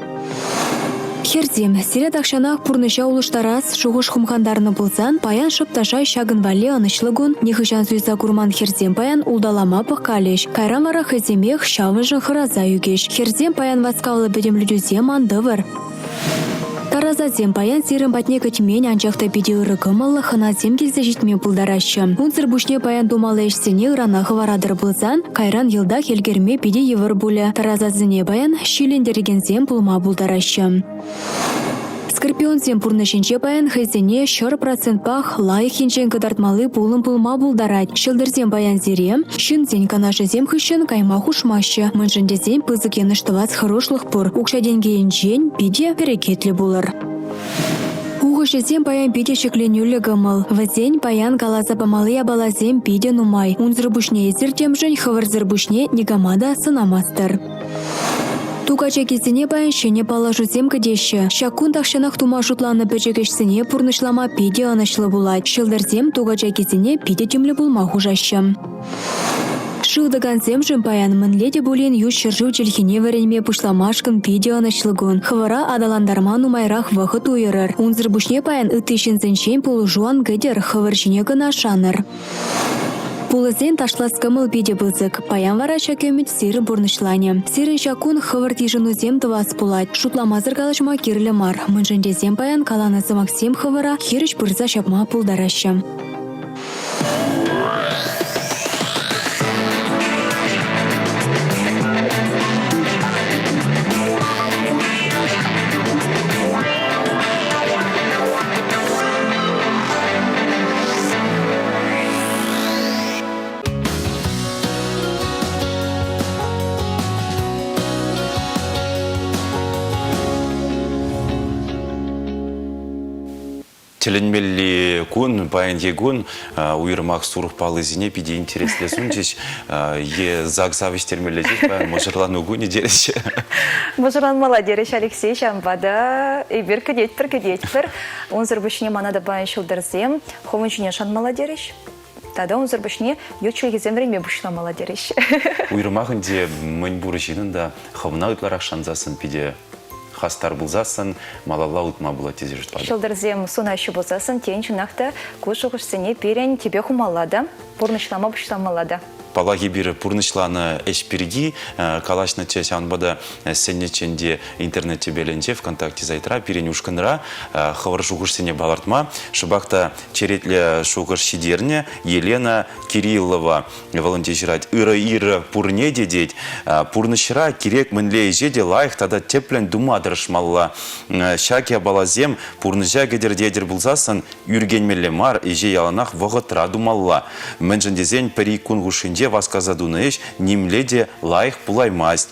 Хӗрсем, сире тахҫанах пурнӑҫа улӑштарас шухӑш хумхантарнӑ пулсан, паян шӑп та шай ҫакӑн валли ӑнӑҫлӑ кун. Нихӑҫан суйса курман хӗрсем паян улталама пӑхкалӗҫ. Кайран вара хӑйсемех ҫавӑншӑн хӑраса ӳкӗҫ. Хӗрсем паян васкавлӑ пӗтӗмлетӳсем ан тӑвӑр. Тарасасем паян сирӗн патне кӗтмен, анчах та питӗ ырӑ кӑмӑллӑ хӑнасем килсе ҫитме пултараҫҫӗ. Унсӑр пуҫне паян тумалли ӗҫсене ырана хӑваратӑр пулсан, кайран йӑлтах ӗлкӗрме питӗ йывӑр пулӗ. Тарасасене паян ҫиллентерекенсем пулма пултараҫҫӗ. Скорпионсен пурнӑҫӗнче паян хӑйсене ҫӗр процентпах лайӑх енчен кӑтартмалли пулӑм пулма пултарать. Ҫӑлтӑрсем паян сире ҫынсен канашӗсем хыҫҫӑн кайма хушмаҫҫӗ, мӗншӗн тесен пысӑк йӑнӑш тӑвас хӑрушлӑх пур. Укҫа-тенкӗ енчен питӗ перекетлӗ пулӑр. Ухӑҫӑсем паян питӗ ҫӗкленӳллӗ кӑмӑл. Вӗсен паян каласа памалли япаласем питӗ нумай. Унсӑр пуҫне эсир темшӗн хӑвӑрсӑр пуҫне никама та сӑнамастӑр. Ту качакисене паян ҫӗнӗ паллашусем кӗтеҫҫӗ. Ҫак кун тахҫанах тума шутланӑ пӗчӗк ӗҫсене пурнӑҫлама питӗ ӑнӑҫлӑ пулать. Ҫӑлтӑрсем ту качакисене питӗ тимлӗ пулма хушаҫҫӗ. Шыв тӑкансемшӗн паян мӗнле те пулин ют ҫӗршыв чӗлхине вӗренме пуҫламашкӑн питӗ ӑнӑҫлӑ кун. Хӑвӑра аталантарма нумайрах вӑхӑт уйӑрӑр. Унсӑр пуҫне паян ытти ҫынсенчен пулӑшу ан кӗтӗр, хӑвӑр ҫине кӑна шанӑр. Пулӑсен ташлас кӑмӑл питӗ пысӑк. Паян вара ҫак ӗмӗт сирӗн пурнӑҫланӗ. Сирӗн ҫак кун хӑвӑрт йышӑнусем тӑвас пулать. Шутламасӑр калаҫма кирлӗ мар. Мӗншӗн тесен паян каланӑ сӑмахсем хӑвӑра хирӗҫ пырса ҫапма пултараҫҫӗ. Тӗлӗнмелли кун, паянхи кун уйрӑмах сурӑх паллисене питӗ интереслӗ сунчӗҫ. Е ЗАГСа вӗҫтермелле ҫеҫ паян мӑшӑрлану кунӗ терӗҫ. Мӑшӑрланмалла терӗҫ Алексей, ҫавӑнпа та эпир кӗтетпӗр, кӗтетпӗр. Унсӑр пуҫне мана та паян ҫӑлтӑрсем хӑвӑн ҫине шанмалла терӗҫ. Тата унсӑр пуҫне ют чӗлхесем вӗренме пуҫламалла терӗҫ. Уйрӑмах ӗнтӗ мӗн пур ҫыннӑн та хӑвна ытларах шансассӑн питӗ хастар пулсассӑн малалла утма пулать тесе шутлатӑп. Ҫӑлтӑрсем сунаҫҫӗ пулсассӑн, тен, чӑнах та ку шухӑшсене пирӗн тӗпе хумалла та, пурнӑҫлама пуҫламалла та. Паллах, эпир пурнӑҫланӑ ӗҫ пирки калаҫнӑччӗ, ҫавӑнпа та сӗннӗччӗ ӗнтӗ интернет тӗпелӗнче, ВКонтакте сайтра, пирӗн ушкӑнра хӑвӑр шухӑшсене палӑртма. Шӑпах та черетлӗ шухӑш ҫитернӗ Елена Кириллова. Вӑл ӗнтӗ ҫырать, ырӑ ир пурне те тет. Пурнӑҫра кирек мӗнле ӗҫе те лайӑх тата тӗплӗн тума тӑрӑшмалла. Ҫак япаласем пурнӑҫа кӗтӗртетӗр пулсассӑн ӳркенмелле мар, ӗҫе яланах вӑхӑтра тумалла. Мӗншӗн тесен пӗр-ик кун хушшинче. Килте васкаса тунӑ ӗҫ нимле те лайӑх пулаймасть.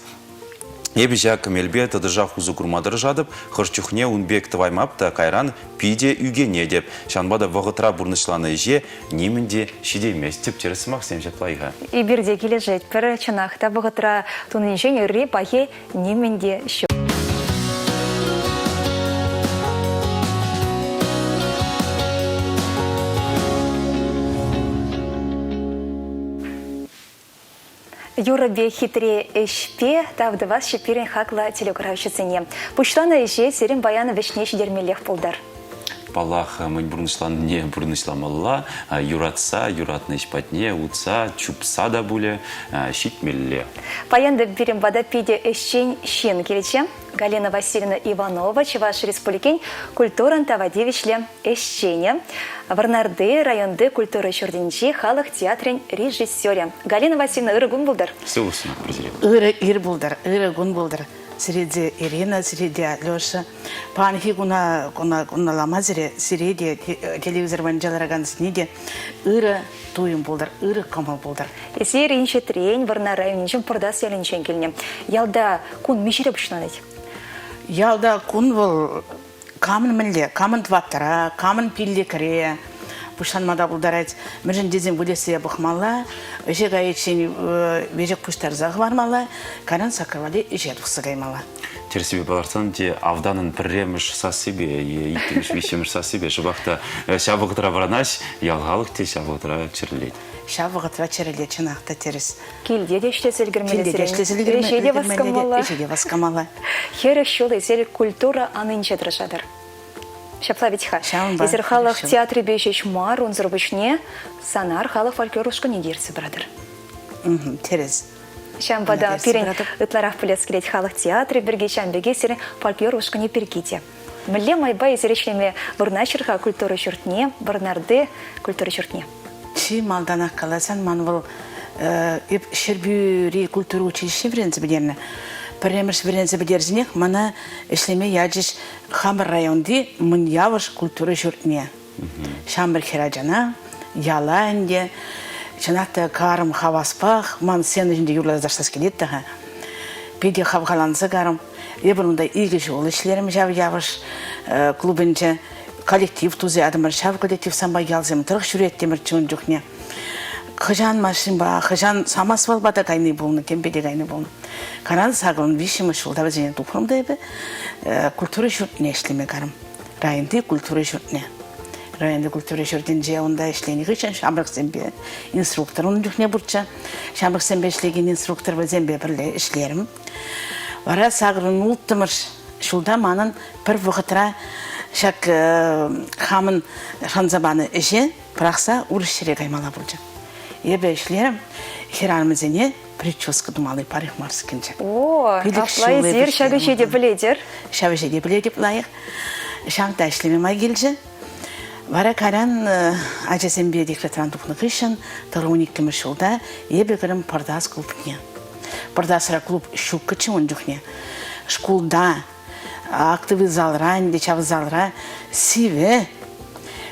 Эпӗ ҫак мелпе тӑтӑшах усӑ курма тӑрӑшатӑп, хӑш чухне ун пек тӑваймап та кайран питӗ ӳкӗнетӗп. Ҫавӑнпа та вӑхӑтра пурнӑҫланӑ ӗҫе нимӗн те ҫитеймест. Тӗп-тӗрӗс сӑмахсем ҫапла-и-ха? Эпир те килӗшетпӗр. Чӑнах та вӑхӑтра тунинчен ырри пахи нимӗн те ҫук. Юрӑпе хитре ӗҫпе тав тӑвасчӗ пирӗн хаклӑ телекуравҫӑсене. Пуҫланӑ ӗҫе сирӗн паян вӗҫне ҫитермеллех пултӑр. Паллах, мӗн пурнӑҫланине пурнӑҫламалла, юратса, юратнӑ ӗҫ патне утса, чупса та пулӗ, ҫитмелле. Паян та пирӗн пата питӗ ӗҫчен ҫын килчӗ. Галина Васильевна Иванова, Чӑваш Республикин культурӑн тава тивӗҫлӗ ӗҫченӗ, Вӑрнарти районти культура ҫуртӗнчи халӑх театрӗн режиссерӗ. Галина Васильевна, ырӑ кун пултӑр. Сывлӑх сунатпӑр сире. Ырӑ ир пултӑр, ырӑ кун пултӑр. Сире те Ирина, сире те Алеша. Паянхи куна куна куналама сире, сире те телевизор умӗнче ларакансене те ырӑ туйӑм пултӑр, ырӑ кӑмӑл пултӑр. Эсир инҫетрен, Вӑрнар районӗнчен Пӑртас ялӗнчен килнӗ. Ялта кун миҫере пуҫланать? Ялта кун вӑл камӑн мӗнле, камӑн тӑваттӑра, камӑн пиллӗкре пуҫланма та пултарать. Мӗншӗн тесен вылессе пӑхмалла, ӗҫе кайиччен веҫех пуҫтарса хӑвармалла, кайран саккӑр валли ӗҫе тухса каймалла. Тӗрӗссипе палӑртсан те автанӑн пӗрремӗш сассипе е иккӗмӗш, виҫҫӗмӗш сассипе шӑпах та ҫав вӑхӑтра вӑранать, ял халӑх те ҫав вӑхӑтра чӗрӗлет. Ҫав вӑхӑтра чӗрӗлет, чӑнах та тӗрӗс. Килте те ӗҫлесе ӗлкӗрмелле Килте те ӗҫлесе ӗлкӗрмелле, Ӗҫе те васкамалла. Ӗҫе те васкамалла. 40 ҫул эсир культура анинче тӑрӑшатӑр. Ҫапла вӗт-ха. Ҫавӑнпа Эсир халӑх ҫул. театрӗпе ҫеҫ мар, унсӑр пуҫне Санар халӑх фольклор ушкӑнне те ертсе пыратӑр. Тӗрӗс. Ҫавӑнпа та пирӗн ытларах пӗлес килет халӑх театрӗ пирки, ҫавӑн пекех сирӗн фольклор ушкӑнӗ пирки те. Мӗнле майпа эсир ӗҫлеме вырнаҫӑр-ха культура ҫуртне, Вӑрнарти культура ҫуртне? Чи малтанах каласан, ман вӑл эп Ҫӗрпӳри культура училищи вӗренсе пӗтернӗ. Пӗрремӗш вӗренсе пӗтерсенех мана ӗҫлеме ячӗҫ хамӑр районти Мӑн Явӑш культура ҫуртне. Ҫамрӑк хӗрачана яла ӗнтӗ чӑнах та карӑм хаваспах ман сцена ҫинче юрласа ташлас килет те-ха. Питӗ хавхаланса карӑм. Эпир унта икӗ ҫул ӗҫлерӗм ҫав Явӑш клубӗнче. Коллектив туса ятӑмӑр. Ҫав коллектив санпа ялсем тӑрӑх ҫӳреттӗмӗрччӗ ун чухне. Хӑҫан машинпа, хӑҫан самосвалпа та кайни пулнӑ, темпе те кайни пулнӑ. Кайран сакӑрӑн виҫҫӗмӗш ҫулта вӗсене тухрӑм та эпӗ культура ҫуртне ӗҫлеме карӑм. Районти культура ҫуртне. Районти культура ҫуртӗнче унта ӗҫленӗ хыҫҫӑн ҫамрӑксемпе инструктор ун чухне пурччӗ. Ҫамрӑксемпе ӗҫлекен инструктор вӗсемпе пӗрле ӗҫлерӗм. Вара сакӑрӑн улттӑмӗш ҫулта манӑн пӗр вӑхӑтра ҫак хамӑн шанса панӑ ӗҫе пӑрахса урӑх ҫӗре каймалла пулчӗ. Эпӗ ӗҫлерӗм хӗрарӑмсене прическа тумалли парикмахерскинче. О, апла эсир ҫак ӗҫе те пӗлетӗр? Ҫав ӗҫе те пӗлетӗп лайӑх. Ҫавӑнта ӗҫлеме май килчӗ. Вара кайран ачасемпе декретран тухнӑ хыҫҫӑн тӑрун иккӗмӗш ҫулта эпӗ кӗрӗм Пӑртас клубне. Пӑртасра клуб ҫуккӑччӗ ун чухне. Шкулта, актовый залра ӗнтӗ ҫав залра сивӗ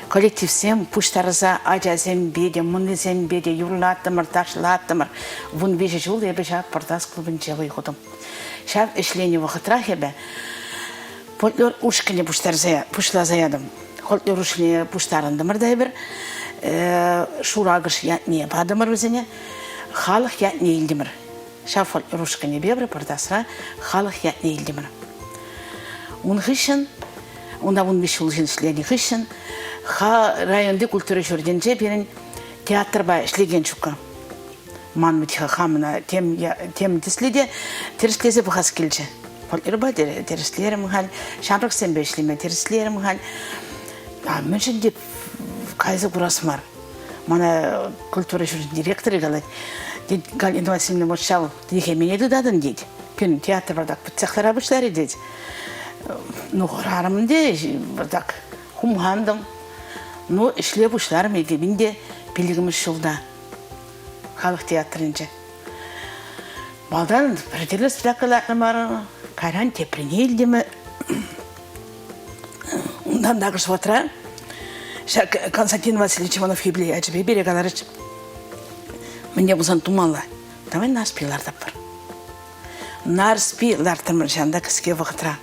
коллективсем пуҫтарса ачасемпе те, мӑннисемпе те юрлаттӑмӑр, ташлаттӑмӑр. 13 ҫул эпӗ ҫав Пӑртас клубӗнче вӑй хутӑм. Ҫав ӗҫленӗ вӑхӑтрах эпӗ фольклор ушкӑнӗ пуҫтарса пуҫласа ятӑм. Фольклор ушкӑнне пуҫтарӑнтӑмӑр та эпир. Шуракӑш ятне патӑмӑр вӗсене. Халӑх ятне илтӗмӗр. Ҫав фольклор ушкӑнӗпе эпир Пӑртасра халӑх ятне илтӗмӗр. Ун хыҫҫӑн, унта 15 ҫул ҫын ӗҫленӗ хыҫҫӑн районти культура ҫуртӗнче пирӗн театрпа ӗҫлекен ҫукка. Ман вӗт-ха хамӑна тем, тем тӗслӗ те тӗрӗслесе пӑхас килчӗ. Фольклорпа тӗрӗслерӗм халь, ҫамрӑксемпе ӗҫлеме тӗрӗслерӗм халь. А мӗншӗн те кайса курас мар? Мана культура ҫурчӗн директорӗ калать, тет, Галина Васильевна, вот ҫав тихемене тытатӑн, тет. Пирӗн театр вартак пӗтсех лара пуҫларӗ, тет. Ну, хӑрарӑм те, вартак хумхантӑм. Ну, ӗҫле пуҫларӑм икӗ те пиллӗкмӗш ҫулта халӑх театрӗнче. Малтан пӗр тӗрлӗ спектакль лартнӑ кайран теприне илтӗмӗр. Унтан такӑш вӑхӑтра ҫак Константин Васильевич Иванов юбилей ячӗпе пире каларӗҫ. Мӗнле пулсан тумалла. Давай Нарспи лартатпӑр. Нарспи лартрӑмӑр ҫавӑнта кӗске вӑхӑтра.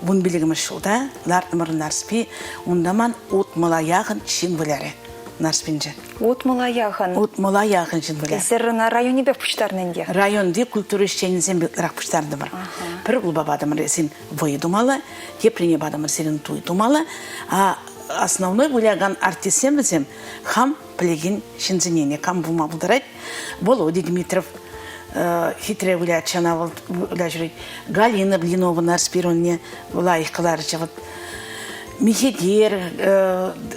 Вунпиллӗкмӗш ҫулта лартнӑмӑр Нарспи. Унта ман утмӑла яхӑн ҫын вылярӗ Нарспинче. Утмӑла яхӑн. Утмӑла яхӑн ҫын вылярӗ. Эсир ӑна районӗпех пуҫтарнӑ ӗнтӗ. Районти культура ӗҫченӗсем ытларах пуҫтартӑмӑр. Пӗр клуба патӑмӑр син вӑйӑ тумалла, теприне патӑмӑр сирӗн туй тумалла. А основной вылякан артистсем вӗсем хам пӗлекен ҫынсене кам пулма пултарать? Володя Дмитров хитре вылятчӗ ӑна вӑл выля ҫӳрет. Галина Блинова Нарспи рольне лайӑх кӑларчӗ. Вот Михетер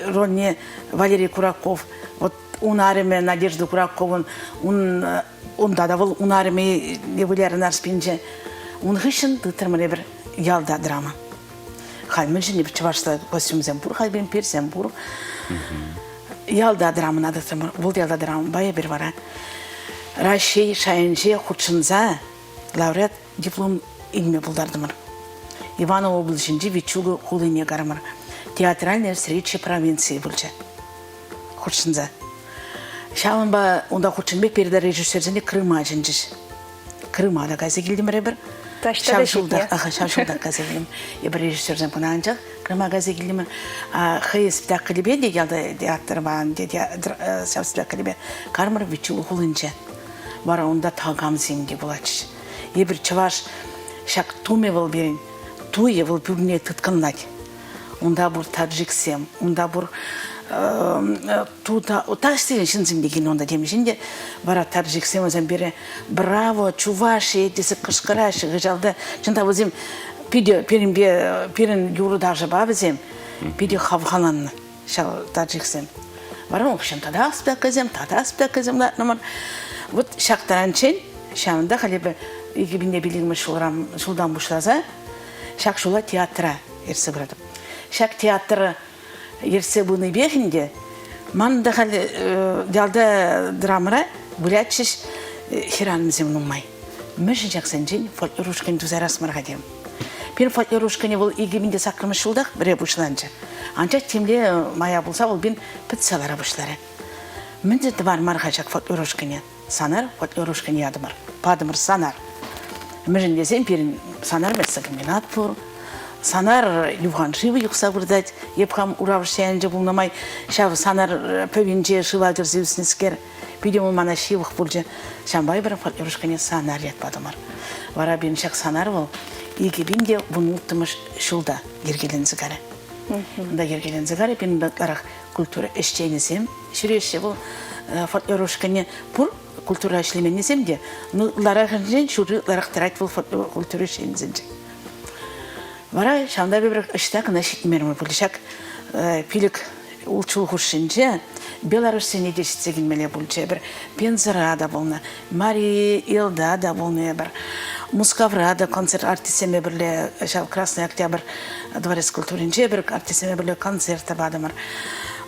рольне Валерий Кураков. Вот ун арӑмӗ Надежда Кураковӑн ун унта та вӑл ун арӑмӗ вылярӗ Нарспинче. Ун хыҫҫӑн тытрӑмӑр эпир ялта драма. Халь мӗншӗн эпир чӑвашла костюмсем пур, халь пирӗн персем пур. Ялта драмӑна тытрӑмӑр. Вӑл ялта драмӑпа эпир вара Раҫҫей шайӗнче хутшӑнса лауреат диплом илме пултартӑмӑр. Иваново облаҫӗнчи Вичуга хулине карӑмӑр. Театральная встреча провинции пулчӗ хутшӑнса. Ҫавӑнпа унта хутшӑннипе пирӗн режиссерсене Крыма чӗнчӗҫ. Крыма та кайса килтӗмӗр эпир. Таҫта ҫав та ҫултах, аха, ҫав ҫултах кайса килтӗм. Эпир режиссерсем кӑна анчах Крыма кайса килтӗмӗр. Хӑй спектаклӗпе те ялта театрпа ҫав спектаклӗпе Кармӑр Вичул хулинче. Вара унта такамсем те пулатчӗҫ. Эпир чӑваш ҫак тумӗ вӑл пирӗн, туйӗ вӑл пӳрне тыткӑнлать. Унта пур таджиксем, унта пур тута таҫти ҫынсем те килнӗ унта темиҫен те. Вара таджиксем вӗсем пире «Браво, Чувашия!» тесе кӑшкӑраҫҫӗ хыҫалта. Чӑн та вӗсем питӗ пирӗнпе пирӗн юрӑ-ташӑпа вӗсем питӗ хавхаланнӑ ҫав таджиксем. Вара в общем тата спектакльсем, тата спектакльсем лартнӑмӑр. Вот ҫак таранччен ҫавӑнта халь эпӗ 2005 ҫултан пуҫласа ҫак ҫула театра ертсе пыратӑп. Ҫак театр ертсе пынипех ӗнтӗ ман та халь ялта драмӑра вылятчӗҫ хӗрарӑмсем нумай. Мӗншӗн ҫаксенчен фольклор ушкӑнӗ туса ярас мар-ха тем. Пирӗн фольклор ушкӑнӗ вӑл 2008 ҫултах пӗрре пуҫланчӗ. Анчах темле мая пулса вӑл пин пӗтсе лара пуҫларӗ. Мӗншӗн тӑвар мар-ха ҫак фольклор ушкӑнӗ? Санар фольклор ушкӑнӗ ятӑмӑр. Патӑмӑр Санар. Мӗншӗн тесен пирӗн Санар мясокомбинат пур. Санар юхан шывӗ юхса выртать. Эп хам Уравӑш ялӗнче пулнӑ май ҫав Санар пӗвинче шыва кӗрсе ӳснӗскер питӗ вӑл мана ҫывӑх пулчӗ. Ҫавӑнпа эпир фольклор ушкӑнне Санар ят патӑмӑр. Вара пирӗн ҫак Санар вӑл 2016 ҫулта йӗркеленсе карӗ. Унта йӗркеленсе карӗ пирӗн ытларах культура ӗҫченӗсем ҫӳреҫҫӗ. Вӑл фольклор ушкӑнне пур культура ӗҫлеменнисем те, ну, ытларахӗнчен ҫурри ытларах тӑрать вӑл фольклор культура ӗҫченӗсенчен. Вара ҫавӑнта эпир ӑҫта кӑна ҫитмерӗмӗр пуль. Ҫак пилӗк улт ҫул хушшинче Беларуҫсене те ҫитсе килмелле пулчӗ эпир. Пензӑра та пулнӑ, Мари Элта та пулнӑ эпир. Мускавра та концерт артистсемпе пӗрле ҫав Красный Октябрь дворец культуринче эпир артистсемпе пӗрле концерт та патӑмӑр.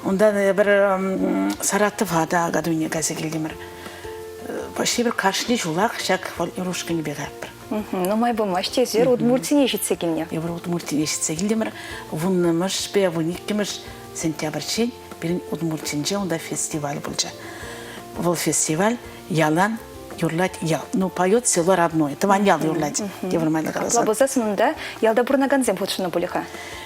Унтан эпир Саратова та Акатуйне кайса килтӗмӗр. Почти пӗр кашни ҫулах ҫак фольклор ушкӑнӗпе каятпӑр. Нумай пулмасть эсир Удмуртине ҫитсе килнӗ. Эпир Удмуртине ҫитсе килтӗмӗр. Вуннӑмӗшпе вуниккӗмӗш сентябрьччен пирӗн Удмуртинче унта фестиваль пулчӗ. Вӑл фестиваль ялан юрлать ял. Ну, поет село родное. Тӑван ял юрлать, тепӗр майлӑ каласан. Апла пулсассӑн унта ялта пурӑнакансем хутшӑннӑ пулӗ-ха.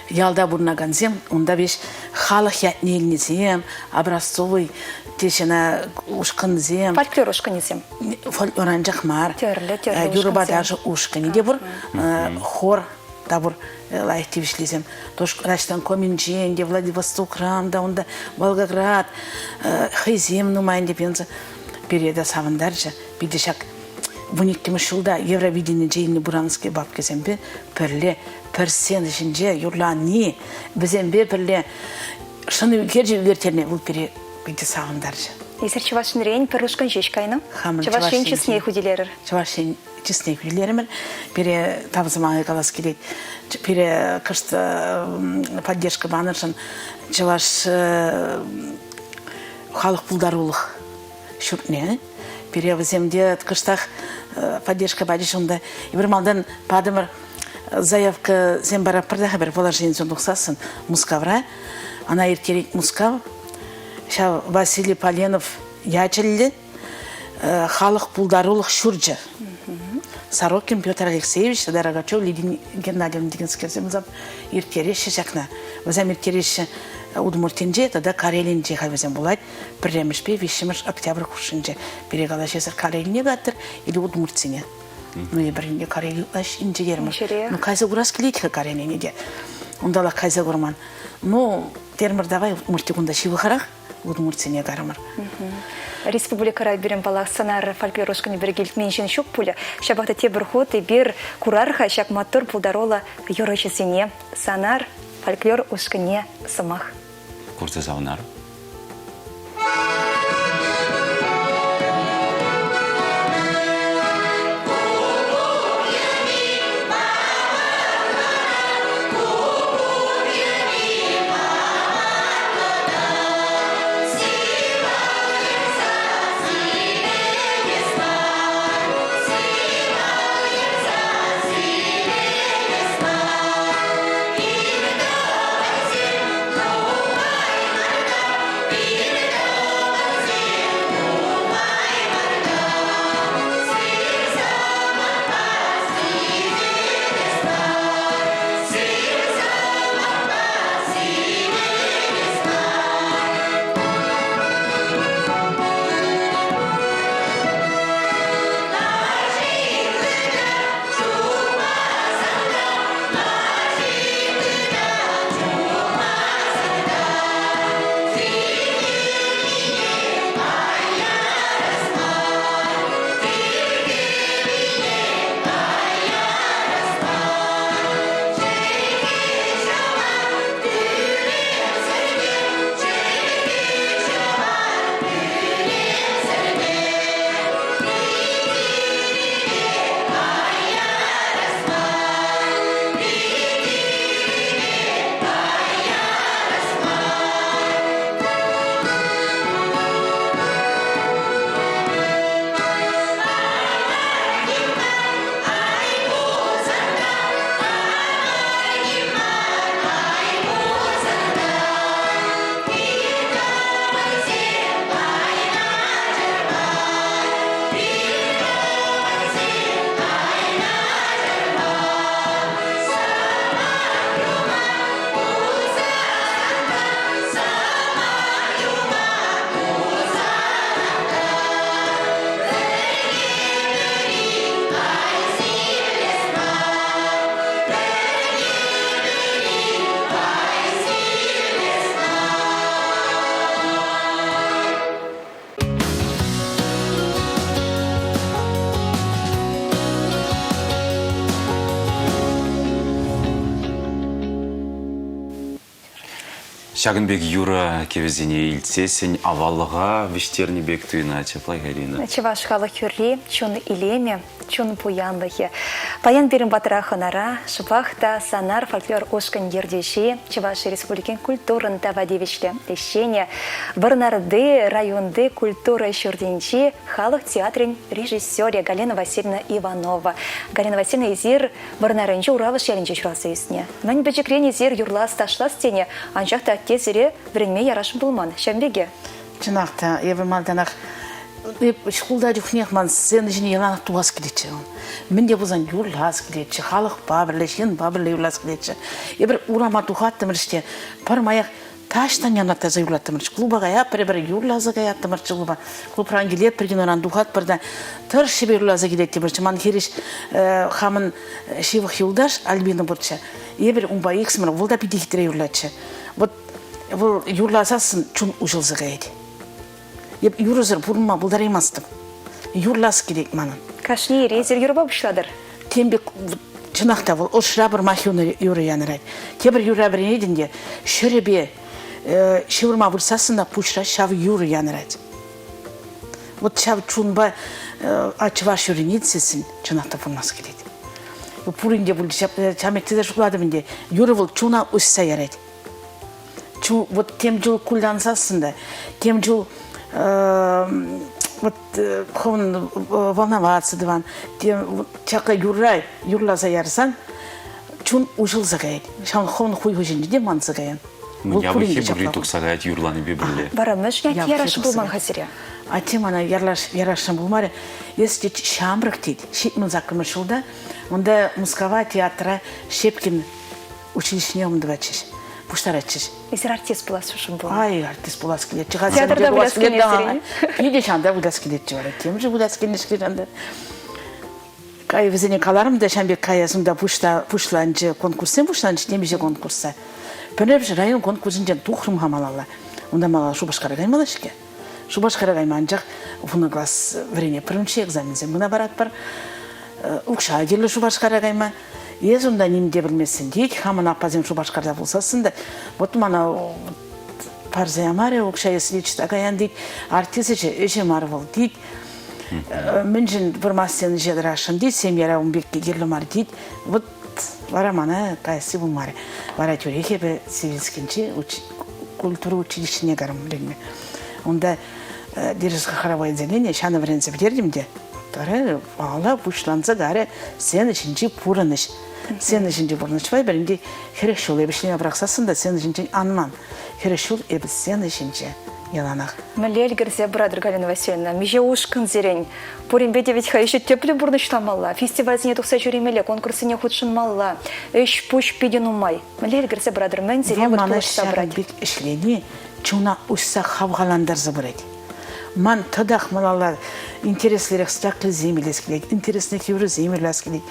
Ялта пурӑнакансем унта веҫ халӑх ятне илнисем, образцовый теҫ ӑна ушкӑнсем. Фольклор ушкӑнӗсем. Фольклор анчах мар. Тӗрлӗ, тӗрлӗ Юрӑпа ташӑ ушкӑнӗ те пур, хор та пур лайӑх тивӗҫлисем. Раҫтан Коминчен те, Владивостокран та, унта Волгоград, хӑйсем нумай ӗнтӗ Пенза пире те савӑнтарчӗ. Питӗ ҫак вуниккӗмӗш ҫулта Евровиденинче илнӗ Буранские бабкисемпе пӗрле пӗр сцена ҫинче юрлани, вӗсемпе пӗрле шӑн ӳкерчӗк ӳкерттерни вӑл пире питӗ савӑнтарчӗ. Эсир Чӑваш Енрен пӗр ушкӑн ҫеҫ кайнӑ. Хамӑр Чӑваш Ен чысне хӳтӗлерӗр. Чӑваш Ен чысне хӳтӗлерӗмӗр. Пире тав сӑмахӗ калас килет. Пире кӑшт поддержка панӑшӑн чӑваш халӑх пултарулӑх ҫуртне пире вӗсем те кӑштах поддержка пачӗҫ унта. Эпир малтан патӑмӑр заявкӑсем паратпӑр та эпир положенисем тухсассӑн Мускавра. Ӑна ирттерет Мускав. Ҫав Василий Поленов ячӗллӗ. халӑх пултарулӑх ҫурчӗ. Сорокин Петр Алексеевич тата Рогачев Лидия Геннадьевна декенскерсем ирттереҫҫӗ ҫакна. Вӗсем ирттереҫҫӗ Удмуртинче тата Карелинче халь вӗсем пулать. Пӗрремӗшпе виҫҫӗмӗш октябрь хушшинче. Пире калаҫасӑр Карелине каттӑр или Удмуртсене. Ну, эпир ӗнтӗ Карели ҫинче терӗмӗр. Ну, кайса курас килет-ха Карелине те. Унталах кайса курман. Ну, терӗмӗр, давай Удмурти кунта ҫывӑхрах. Удмуртсене карӑмӑр. Республикӑра пирӗн паллах сӑнар фольклор ушкӑнӗ пирки илтмен ҫын ҫук пулӗ. Ҫапах та тепӗр хут эпир курар-ха ҫак маттур пултаруллӑ юрӑҫӑсене. Санар фольклор ушкӑнне сӑмах. Курса савӑнар. Ҫакӑн пек юрӑ кӗвӗсене илтсессӗн аваллӑха вӗҫтернӗ пек туйӑнать ҫапла Галина. Чӑваш халӑх юрри чун илемӗ, чун пуянлӑхӗ. Паян пирӗн патра хӑнара шӑпах та Санар фольклор ушкӑн ертӳҫи, Чӑваш Республикин культурӑн тава тивӗҫлӗ ӗҫченӗ, Вӑрнарти районти культура ҫуртӗнчи халӑх театрӗн режиссерӗ Галина Васильевна Иванова. Галина Васильевна, эсир Вӑрнарӗнчи Уравӑш ялӗнче ҫуралса ӳснӗ. Мӗн пӗчӗкрен эсир юрлас-ташлас тенӗ, анчах та атте сире вӗренме ярасшӑн пулман. Ҫавӑн пекех. Чӑнах та, эпӗ малтанах шкулта чухнех ман сцена ҫине яланах тухас килетчӗ. Мӗн те пулсан юрлас килетчӗ, халӑхпа пӗрле, ҫынпа пӗрле юрлас килетчӗ. Эпир урама тухаттӑмӑр-ҫке, пӗрмаях таҫтан янраттарса юрлаттӑмӑрччӗ. Клуба каятпӑр, эпир юрласа каяттӑмӑрччӗ клуба. Клубран килетпӗр, киноран тухатпӑр та тӑршшӗпе юрласа килеттӗмӗрччӗ. Ман хирӗҫ хамӑн ҫывӑх юлташ Альбина пурччӗ. Эпир унпа иксӗмӗр, вӑл та питӗ хитре юрлатчӗ. Вот вӑл юрласассӑн чун уҫӑлса каять. Эп юрӑсӑр пурӑнма пултараймастӑп. Юрлас килет манӑн. Кашни ир эсир юрӑпа пуҫлатӑр. Тем пек чӑнах та вӑл ӑшра пӗрмах юрӑ янӑрать. Тепӗр юрра вӗренетӗн те ҫӗрӗпе ҫывӑрма выртсассӑн та пуҫра ҫав юрӑ янӑрать. Вот ҫав чунпа чӑваш юррине илтсессӗн чӑнах та пурӑнас килет. Пурин те пуль ҫав тесе шутлатӑп ӗнтӗ. Юрӑ вӑл чуна уҫса ярать. Вот тем чул кулянсассӑн та, тем чул вот хӑвӑн волноваться тӑван, тем чакка юрра юрласа ярсан чун уҫӑлса каять. Ҫавӑн хӑвӑн хуйху ҫинче те манса каян. Ну, япӑххи пурри тухса каять юрланипе пӗрле. Вара мӗншӗн атте ярасшӑн пулман-ха сире? Атте мана ярасшӑн пулмарӗ. Эс тет ҫамрӑк тет, 78-мӗш ҫулта унта Мускава театра Щепкин училищине ӑмтӑватчӗҫ, пуҫтаратчӗҫ. Эсир артист пуласшӑн пулнӑ. Ай, артист пулас килетчӗ. Театрта выляс килет Питӗ ҫанта выляс килетчӗ вара. Темшӗн выляс килнӗ-ҫке ҫанта. Кай вӗсене каларӑм та ҫам пек каяс унта пуҫланчӗ конкурссем пуҫланчӗ темиҫе конкурса. Пӗрремӗш район конкурсӗнчен тухрӑм-ха малалла. Унта малалла Шупашкара каймалла-ҫке. Шупашкара кайма анчах вунӑ класс вӗренетпӗр унччен экзаменсем кӑна паратпӑр. Укҫа кирлӗ Шупашкара кайма. Эс унта ним те пӗлместӗн тет. Хамӑн аппасем Шупашкарта пулсассӑн та вот мана парса ямарӗ укҫа эс личта каян тет. Артист ӗҫӗ ӗҫӗ мар вӑл тет. Мӗншӗн вырмастен ӗҫе тӑрасшӑн тет, семьяра ун пекки кирлӗ мар тет. Вот вара мана каясси пулмарӗ. Вара тӳрех эпӗ Сивинскинчи культура училищине карӑм вӗренме. Унта дирижерско-хоровое отделение ҫанӑ вӗренсе пӗтертӗм те вара малалла пуҫланса карӗ сцена ҫинчи пурӑнӑҫ. Сцена ҫинчи пурӑнӑҫпа эпӗ ӗнтӗ 40 ҫул эпӗ ӗҫлеме пӑрахсассӑн та сцена ҫинчен анман. 40 ҫул эпӗ сцена ҫинче яланах. Мӗнле ӗлкӗрсе пыратӑр, Галина Васильевна? Миҫе ушкӑнсерен? Пуринпе те вӗт-ха ӗҫе тӗплӗ пурнӑҫламалла, фестивальсене тухса ҫӳремелле, конкурссене хутшӑнмалла. Ӗҫ-пуҫ питӗ нумай. Мӗнле ӗлкӗрсе пыратӑр? Мӗн сире Вӑл вот мана пулӑшса ҫакӑн пырать? пек ӗҫлени чуна уҫса хавхалантарса пырать. Ман татах малалла интереслӗрех спектакльсем илес килет, интереслӗрех юрӑсем илес килет.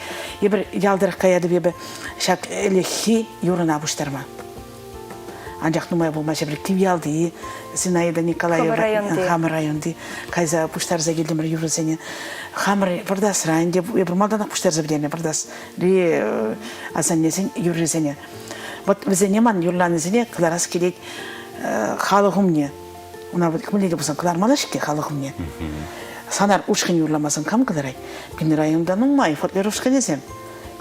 Эпир ял тӑрӑх каятӑп эпӗ ҫак ӗлӗкхи юрӑна пуҫтарма. Анчах нумай пулмасть эпир Кивьялти Зинаида Николаева Хамӑр районти. хамӑр районти кайса пуҫтарса килтӗмӗр юрӑсене. Хамӑр Вӑртасра ӗнтӗ эпир малтанах пуҫтарса пӗтернӗ Вӑртасри асаннесен юррисене. Вот вӗсене ман юрланисене кӑларас килет халӑх умне. Уна мӗнле те пулсан кӑлармалла-ҫке халӑх умне. Санар ушкӑн юрламасан кам кӑларать? Пирӗн районта нумай фольклор ушкӑнӗсем.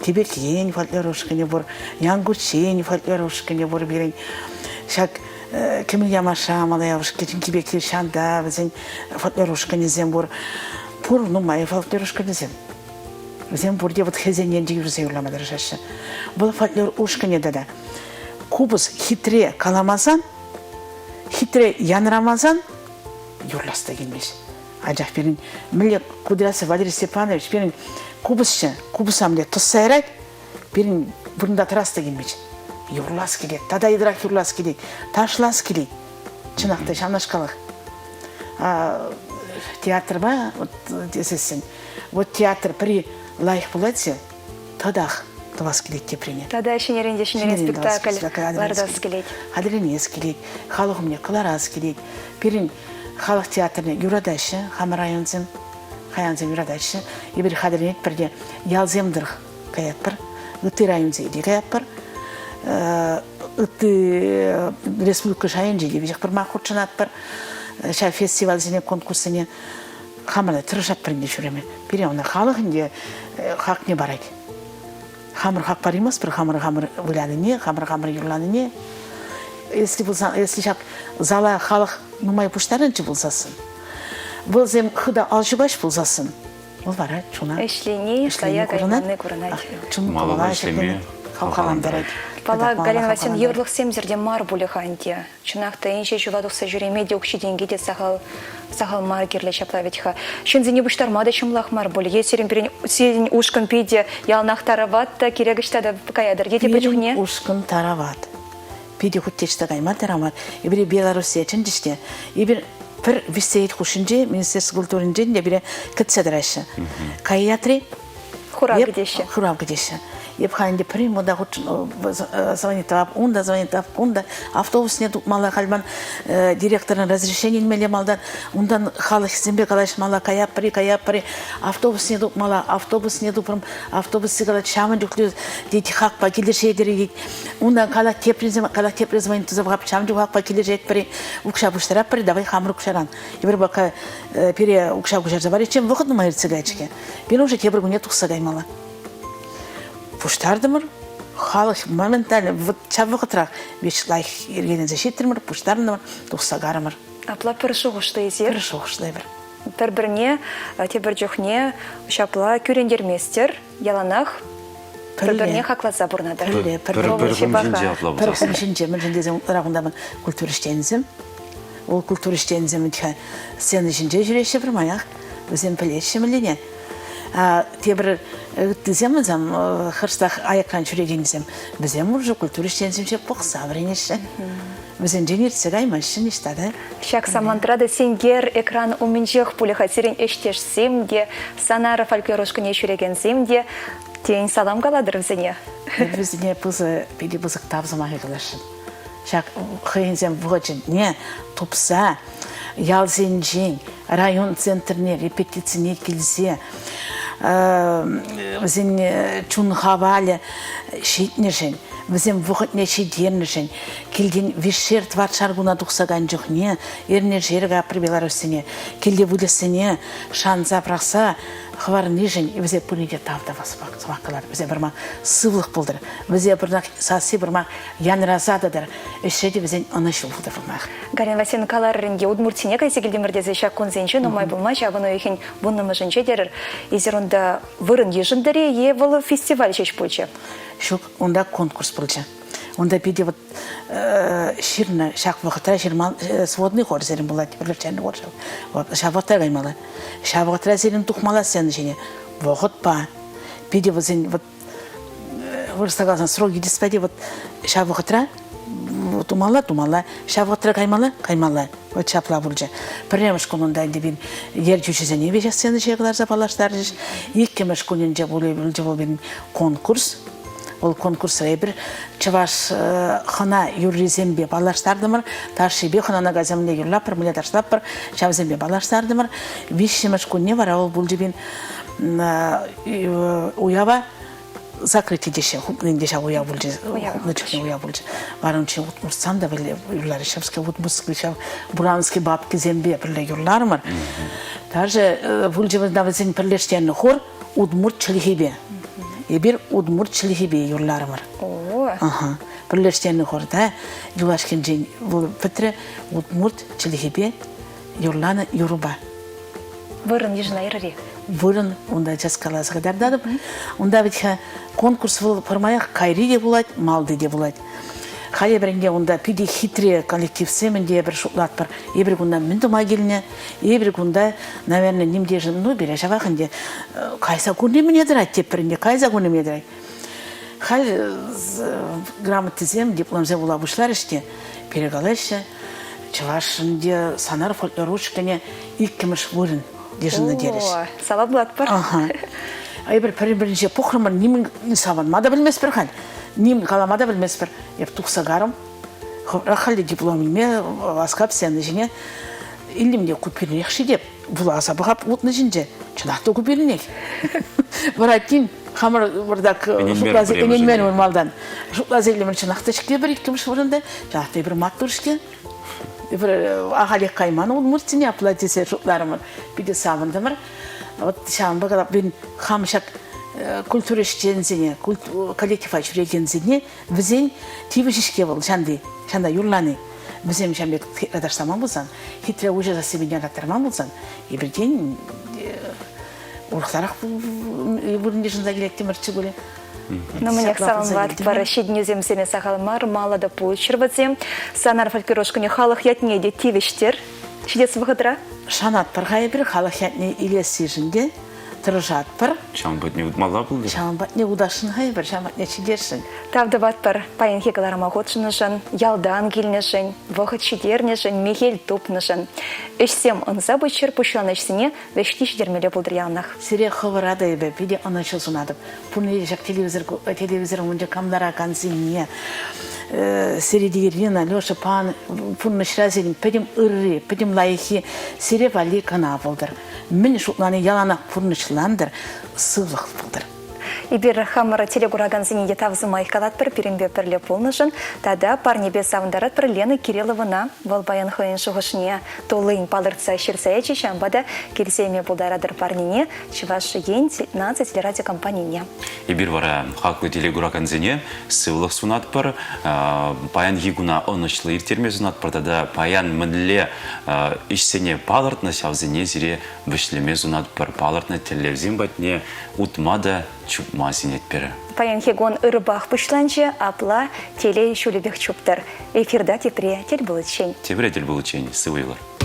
Тибет ен фольклор ушкӑнӗ пур, Янгутсен фольклор ушкӑнӗ пур пирӗн. Ҫак Кӗмӗл Ямаша, Малаявушки, Кипекри Ҫанта вӗсен фольклор ушкӑнӗсем пур. Пур нумай фольклор ушкӑнӗсем. Вӗсем пурте вот хӑйсен енче юрӑсем юрлама тӑрӑшаҫҫӗ. Вӑл фольклор ушкӑнӗ тата купӑс хитре каламасан, хитре янрамасан юрлас та килмест. Анчах пирӗн мӗнле Кудрявцев Валерий Степанович пирӗн купӑсҫӑ, купӑса мӗнле тӑсса ярать, пирӗн вырӑнта тӑрас та килмест. Юрлас килет, тата йытӑрах юрлас килет, ташлас килет. Чӑнах та ҫавнашкалах. Театрпа вот тесессӗн, вот театр пӗри лайӑх пулать татах тӑвас килет теприне. Тата ҫӗнӗрен те ҫӗнӗрен спектакль лартас килет. Хатӗрленес килет, халӑх умне кӑларас килет. Пирӗн халӑх театрне юратаҫҫӗ хамӑр районсем, хаянсем юратаҫҫӗ. Эпир хатӗрленетпӗр те ялсем тӑрӑх каятпӑр, ытти районсене те каятпӑр. Ытти республика шайӗнче те веҫех пырма хутшӑнатпӑр. Ҫав фестивальсене, конкурссене хамӑр та тӑрӑшатпӑр ӗнтӗ ҫӳреме. Пире ӑна халӑх ӗнтӗ хакне парать. Хамӑр хак параймастпӑр, хамӑр хамӑр вылянине, хамӑр хамӑр юрланине. Если пулсан, если ҫак зала халӑх нумай пуҫтарӑнчӗ пулсассӑн, вӑлсем хытӑ ал ҫупаҫ пулсассӑн, вӑл вара чуна ӗҫлени, шая кайманни курӑнать. Чун Малалла ӗҫлеме хавхалантарать. Паллах, Галина Васильевна, йывӑрлӑхсемсӗр те мар пулӗ-ха ӗнтӗ. Чӑнах та, инҫе ҫула тухса ҫӳреме те укҫи-тенки те сахал, сахал мар кирлӗ ҫапла вӗт-ха. Ҫынсене пуҫтарма та ҫӑмӑлах мар пуль. Е сирӗн пирӗн сирӗн ушкӑн питӗ яланах тарават та кирек ӑҫта та каятӑр. Е тепӗр чухне? ушкӑн тарават. Питӗ хут те кайма тарават. Эпир Белоруссие чӗнчӗҫ те. Эпир пӗр виҫсеет хушшинче Министерство культуринчен те пире кӗтсе тӑраҫҫӗ. Каятри Хурав кӗтеҫҫӗ. Хурав кӗтеҫҫӗ. Эп халь ӗнтӗ пӗрин унта звонить тӑвап, унта звонить тӑвап, кунта автобусне тупмалла халь ман директорӑн разрешение илмелле малтан, унтан халӑхсемпе калаҫмалла, каяппӑр-и, каяппӑр-и, автобусне тупмалла, автобусне тупрӑм, автобус калать, ҫавӑн чухлӗ тет, хакпа килӗшетӗр-и тет. Унтан калать, теприсем, калать, тепре звонить туса пӑхап, ҫавӑн чухлӗ хакпа килӗшетпӗр-и, укҫа пуҫтаратпӑр-и, давай хамӑр укҫаран. Эпир пока пире укҫа куҫарса париччен вӑхӑт нумай иртсе кайӗ-ҫке. Пирӗн уже тепӗр кунне тухса каймалла. Пуҫтартӑмӑр. Халӑх моментально вот ҫав вӑхӑтрах веҫ лайӑх йӗркеленсе ҫитрӗмӗр, пуҫтарӑнтӑмӑр, тухса карӑмӑр. Апла пӗр шухӑшлӑ эсир? Пӗр шухӑшлӑ эпир. Пӗр-пӗрне тепӗр чухне ҫапла кӳрентерместӗр, яланах. Пӗр-пӗрне хакласа пурӑнатӑр. Пӗрле, Пӗр пӗр хум ҫинче апла Пӗр пулсассӑн. хум ҫинче, мӗншӗн тесен ытларах унта культура ӗҫченӗсем. Вӑл культура ӗҫченӗсем вӗт-ха сцена ҫинче ҫӳреҫҫӗ пӗрмаях. Вӗсем пӗлеҫҫӗ мӗнлине. Тепӗр ыттисем вӗсем хӑрстах аякран ҫӳрекенсем, вӗсем уже культура ӗҫченӗсем пӑхса вӗренеҫҫӗ. Вӗсенчен иртсе каймаҫҫӗ ниҫта та. Ҫак самантра та сенкер экран умӗнчех пулӗ-ха сирӗн ӗҫтешсем те, Санара фольклор ушкӑнне ҫӳрекенсем те. Тен, салам калатӑр вӗсене? Вӗсене пысӑк, питӗ пысӑк тав сӑмахӗ каласшӑн. Ҫак хӑйӗнсем вӑхӑчӗнне тупса ялсенчен район центрне репетицине килсе вӗсен чун хавалӗ ҫитнӗшӗн, вӗсем вӑхӑтне ҫитернӗшӗн, килтен виҫшер тӑватшар куна тухса кайнӑ чухне эрнешер капрӗ белоруссене, килте выльӑхсене шанса пӑрахса хӑварнишӗн вӗсем пурне те тав тӑвас сӑмах калатӑп. Вӗсем пӗрмак сывлӑх пултӑр, вӗсем пӗрмак сасси пӗрмак янраса тӑтӑр, ӗҫре те вӗсен ӑнӑҫу пултӑр пӗрмак. Галина Васильевна каларӑр ӗнтӗ, Удмуртине кайса килтӗмӗр тесе ҫак кунсенче нумай пулмасть, авӑн уйӑхӗн вуннӑмӗшӗнче терӗр. Эсир унта вырӑн йышӑнтӑр-и е вӑл фестиваль ҫеҫ пулчӗ? Ҫук, унта конкурс пулчӗ. Унта питӗ вот ҫырнӑ ҫак вӑхӑтра ҫырман сводный хор сирӗн пулать, пӗрлештернӗ хор ҫав. Вот ҫав вӑхӑтра каймалла. Ҫав вӑхӑтра сирӗн тухмалла сцена ҫине. Вӑхӑтпа. Питӗ вӗсен вот вырӑсла каласан сроки те вот ҫав вӑхӑтра тумалла, тумалла, ҫав вӑхӑтра каймалла, каймалла. Вот ҫапла пулчӗ. Пӗрремӗш кун унта ӗнтӗ пин ертӳҫӗсене веҫех сцена ҫине кӑларса паллаштарчӗҫ. Иккӗмӗш кунӗнче пулчӗ вӑл пирӗн конкурс. Вӑл конкурсра эпир чӑваш хӑна юррисемпе паллаштартӑмӑр, ташшипе хӑнана кайса мӗнле юрлатпӑр, мӗнле ташлатпӑр, ҫавсемпе паллаштартӑмӑр. Виҫҫӗмӗш кунне вара вӑл пулчӗ пин уява закрытие теҫҫӗ, хупнинче ҫав уяв пулчӗ, хупнӑ чухне уяв пулчӗ. Вара унччен удмуртсам та пӗрле юрларӗҫ, ҫавскер удмуртский ҫав буранский бабкисемпе пӗрле юрларӑмӑр. Даже пулчӗ вӗсен пӗрлештернӗ хор удмурт чӗлхипе. Эпир удмурт чӗлхипе юрларӑмӑр. Ага. Пӗрлештернӗ хорта юлашкинчен вӑл пӗтрӗ удмурт чӗлхипе юрланӑ юрӑпа. Вырӑн йышӑнайрӑр-и? Вырӑн унта час каласа кӑтартатӑп. Унта вӗт-ха конкурс вӑл пӗрмаях кайри те пулать, малти те пулать. Халь эпир ӗнтӗ унта питӗ хитре коллективсем ӗнтӗ эпир шутлатпӑр. Эпир кунта мӗн тума килнӗ? Эпир кунта, наверное, ним тешӗн, ну, пире ҫавах ӗнтӗ кайса курни мӗне тӑрать тетпӗр ӗнтӗ, кайса курни мӗне тӑрать. Халь грамотисем, дипломсем вула пуҫларӗҫ те, пире калаҫҫӗ, Чӑвашӑн те Санар фольклор ушкӑнӗ иккӗмӗш вырӑн йышӑннӑ терӗҫ. Саламлатпӑр. Ага. Эпир пӗр-пӗринче пухрӑмӑр, ним савӑнма та пӗлместпӗр халь, ним калама та пӗлместпӗр. Эп тухса карӑм. Хӑвӑрах халь диплом илме васкап сцена ҫине илтӗм те ку пирӗнех-ши теп. Вуласа пӑхап утнӑ ҫинче. Чӑнах та ку пирӗнех. Вара тин хамӑр вӑртак шутласа ӗненмерӗмӗр малтан. Шутласа илтӗмӗр, чӑнах та-ҫке пӗр иккӗмӗш вырӑнта, чӑнах та эпир маттур-ҫке. Эпир ахалех кайман удмуртсене апла тесе шутларӑмӑр. Питӗ савӑнтӑмӑр. Вот ҫавӑнпа калап, мен хам ҫак культура ӗҫченӗсене, коллектива ҫӳрекенсене вӗсен тивӗҫ-ҫке вӑл ҫанти, ҫанта юрлани. Вӗсем ҫав пек хитре ташлама пулсан, хитре уҫӑ сассипе янраттарман пулсан, эпир тен урӑхларах вырӑн йышӑнса килеттӗмӗрччӗ пулӗ. Ну, мӗнех саламлатпӑр. Ҫитӗнӳсем сире сахал мар, мала та пулччӑр вӗсем. Санар фольклор ушкӑнӗ халӑх ятне те тивӗҫтер ҫитес вӑхӑтра. Шанатпӑр-ха эпир халӑх ятне илессишӗн те тӑрӑшатпӑр. Ҫавӑн патне утмалла пултӑр. Ҫавӑн патне утасшӑн-ха эпир, ҫавӑн патне ҫитесшӗн. Тав тӑватпӑр паянхи кӑларӑма хутшӑннӑшӑн, ялтан килнӗшӗн, вӑхӑт ҫитернӗшӗн, мехел тупнӑшӑн. Ӗҫсем ӑнса пыччӑр, пуҫланӑ ӗҫсене вӗҫне ҫитермелле пултӑр яланах. Сире хӑвӑра та эпӗ питӗ ӑнӑҫу сунатӑп. Пурне те ҫак телевизор, телевизор умӗнче кам ларакансене, сире те Ирина, Леша, пан пурнӑҫра сирӗн пӗтӗм ырри, пӗтӗм лайӑххи сире валли кӑна пултӑр. Мӗн шутлани яланах пурнӑҫлантӑр, сывлӑх пултӑр. Эпир хамӑр телекуракансене те тав сӑмах калатпӑр пирӗнпе пӗрле пулнӑшӑн тата парнепе савӑнтаратпӑр Лена Кирилловӑна. Вӑл паян хӑйӗн шухӑшне туллин палӑртса ҫырса ячӗ, ҫавӑнпа та килсе илме пултаратӑр парнене Чӑваш Ен наци телерадиокомпанине. Эпир вара хаклӑ телекуракансене сывлӑх сунатпӑр, паянхи куна ӑнӑҫлӑ ирттерме сунатпӑр тата паян мӗнле ӗҫсене палӑртнӑ, ҫавсене сире вӗҫлеме сунатпӑр, палӑртнӑ тӗллевсем патне утма та чупма сӗнетпӗр. Паянхи кун ырӑпах пуҫланчӗ, апла телей ҫулӗпех чуптӑр. Эфирта тепре тӗл пуличчен. Тепре тӗл пуличчен. Сывӑ юлӑр.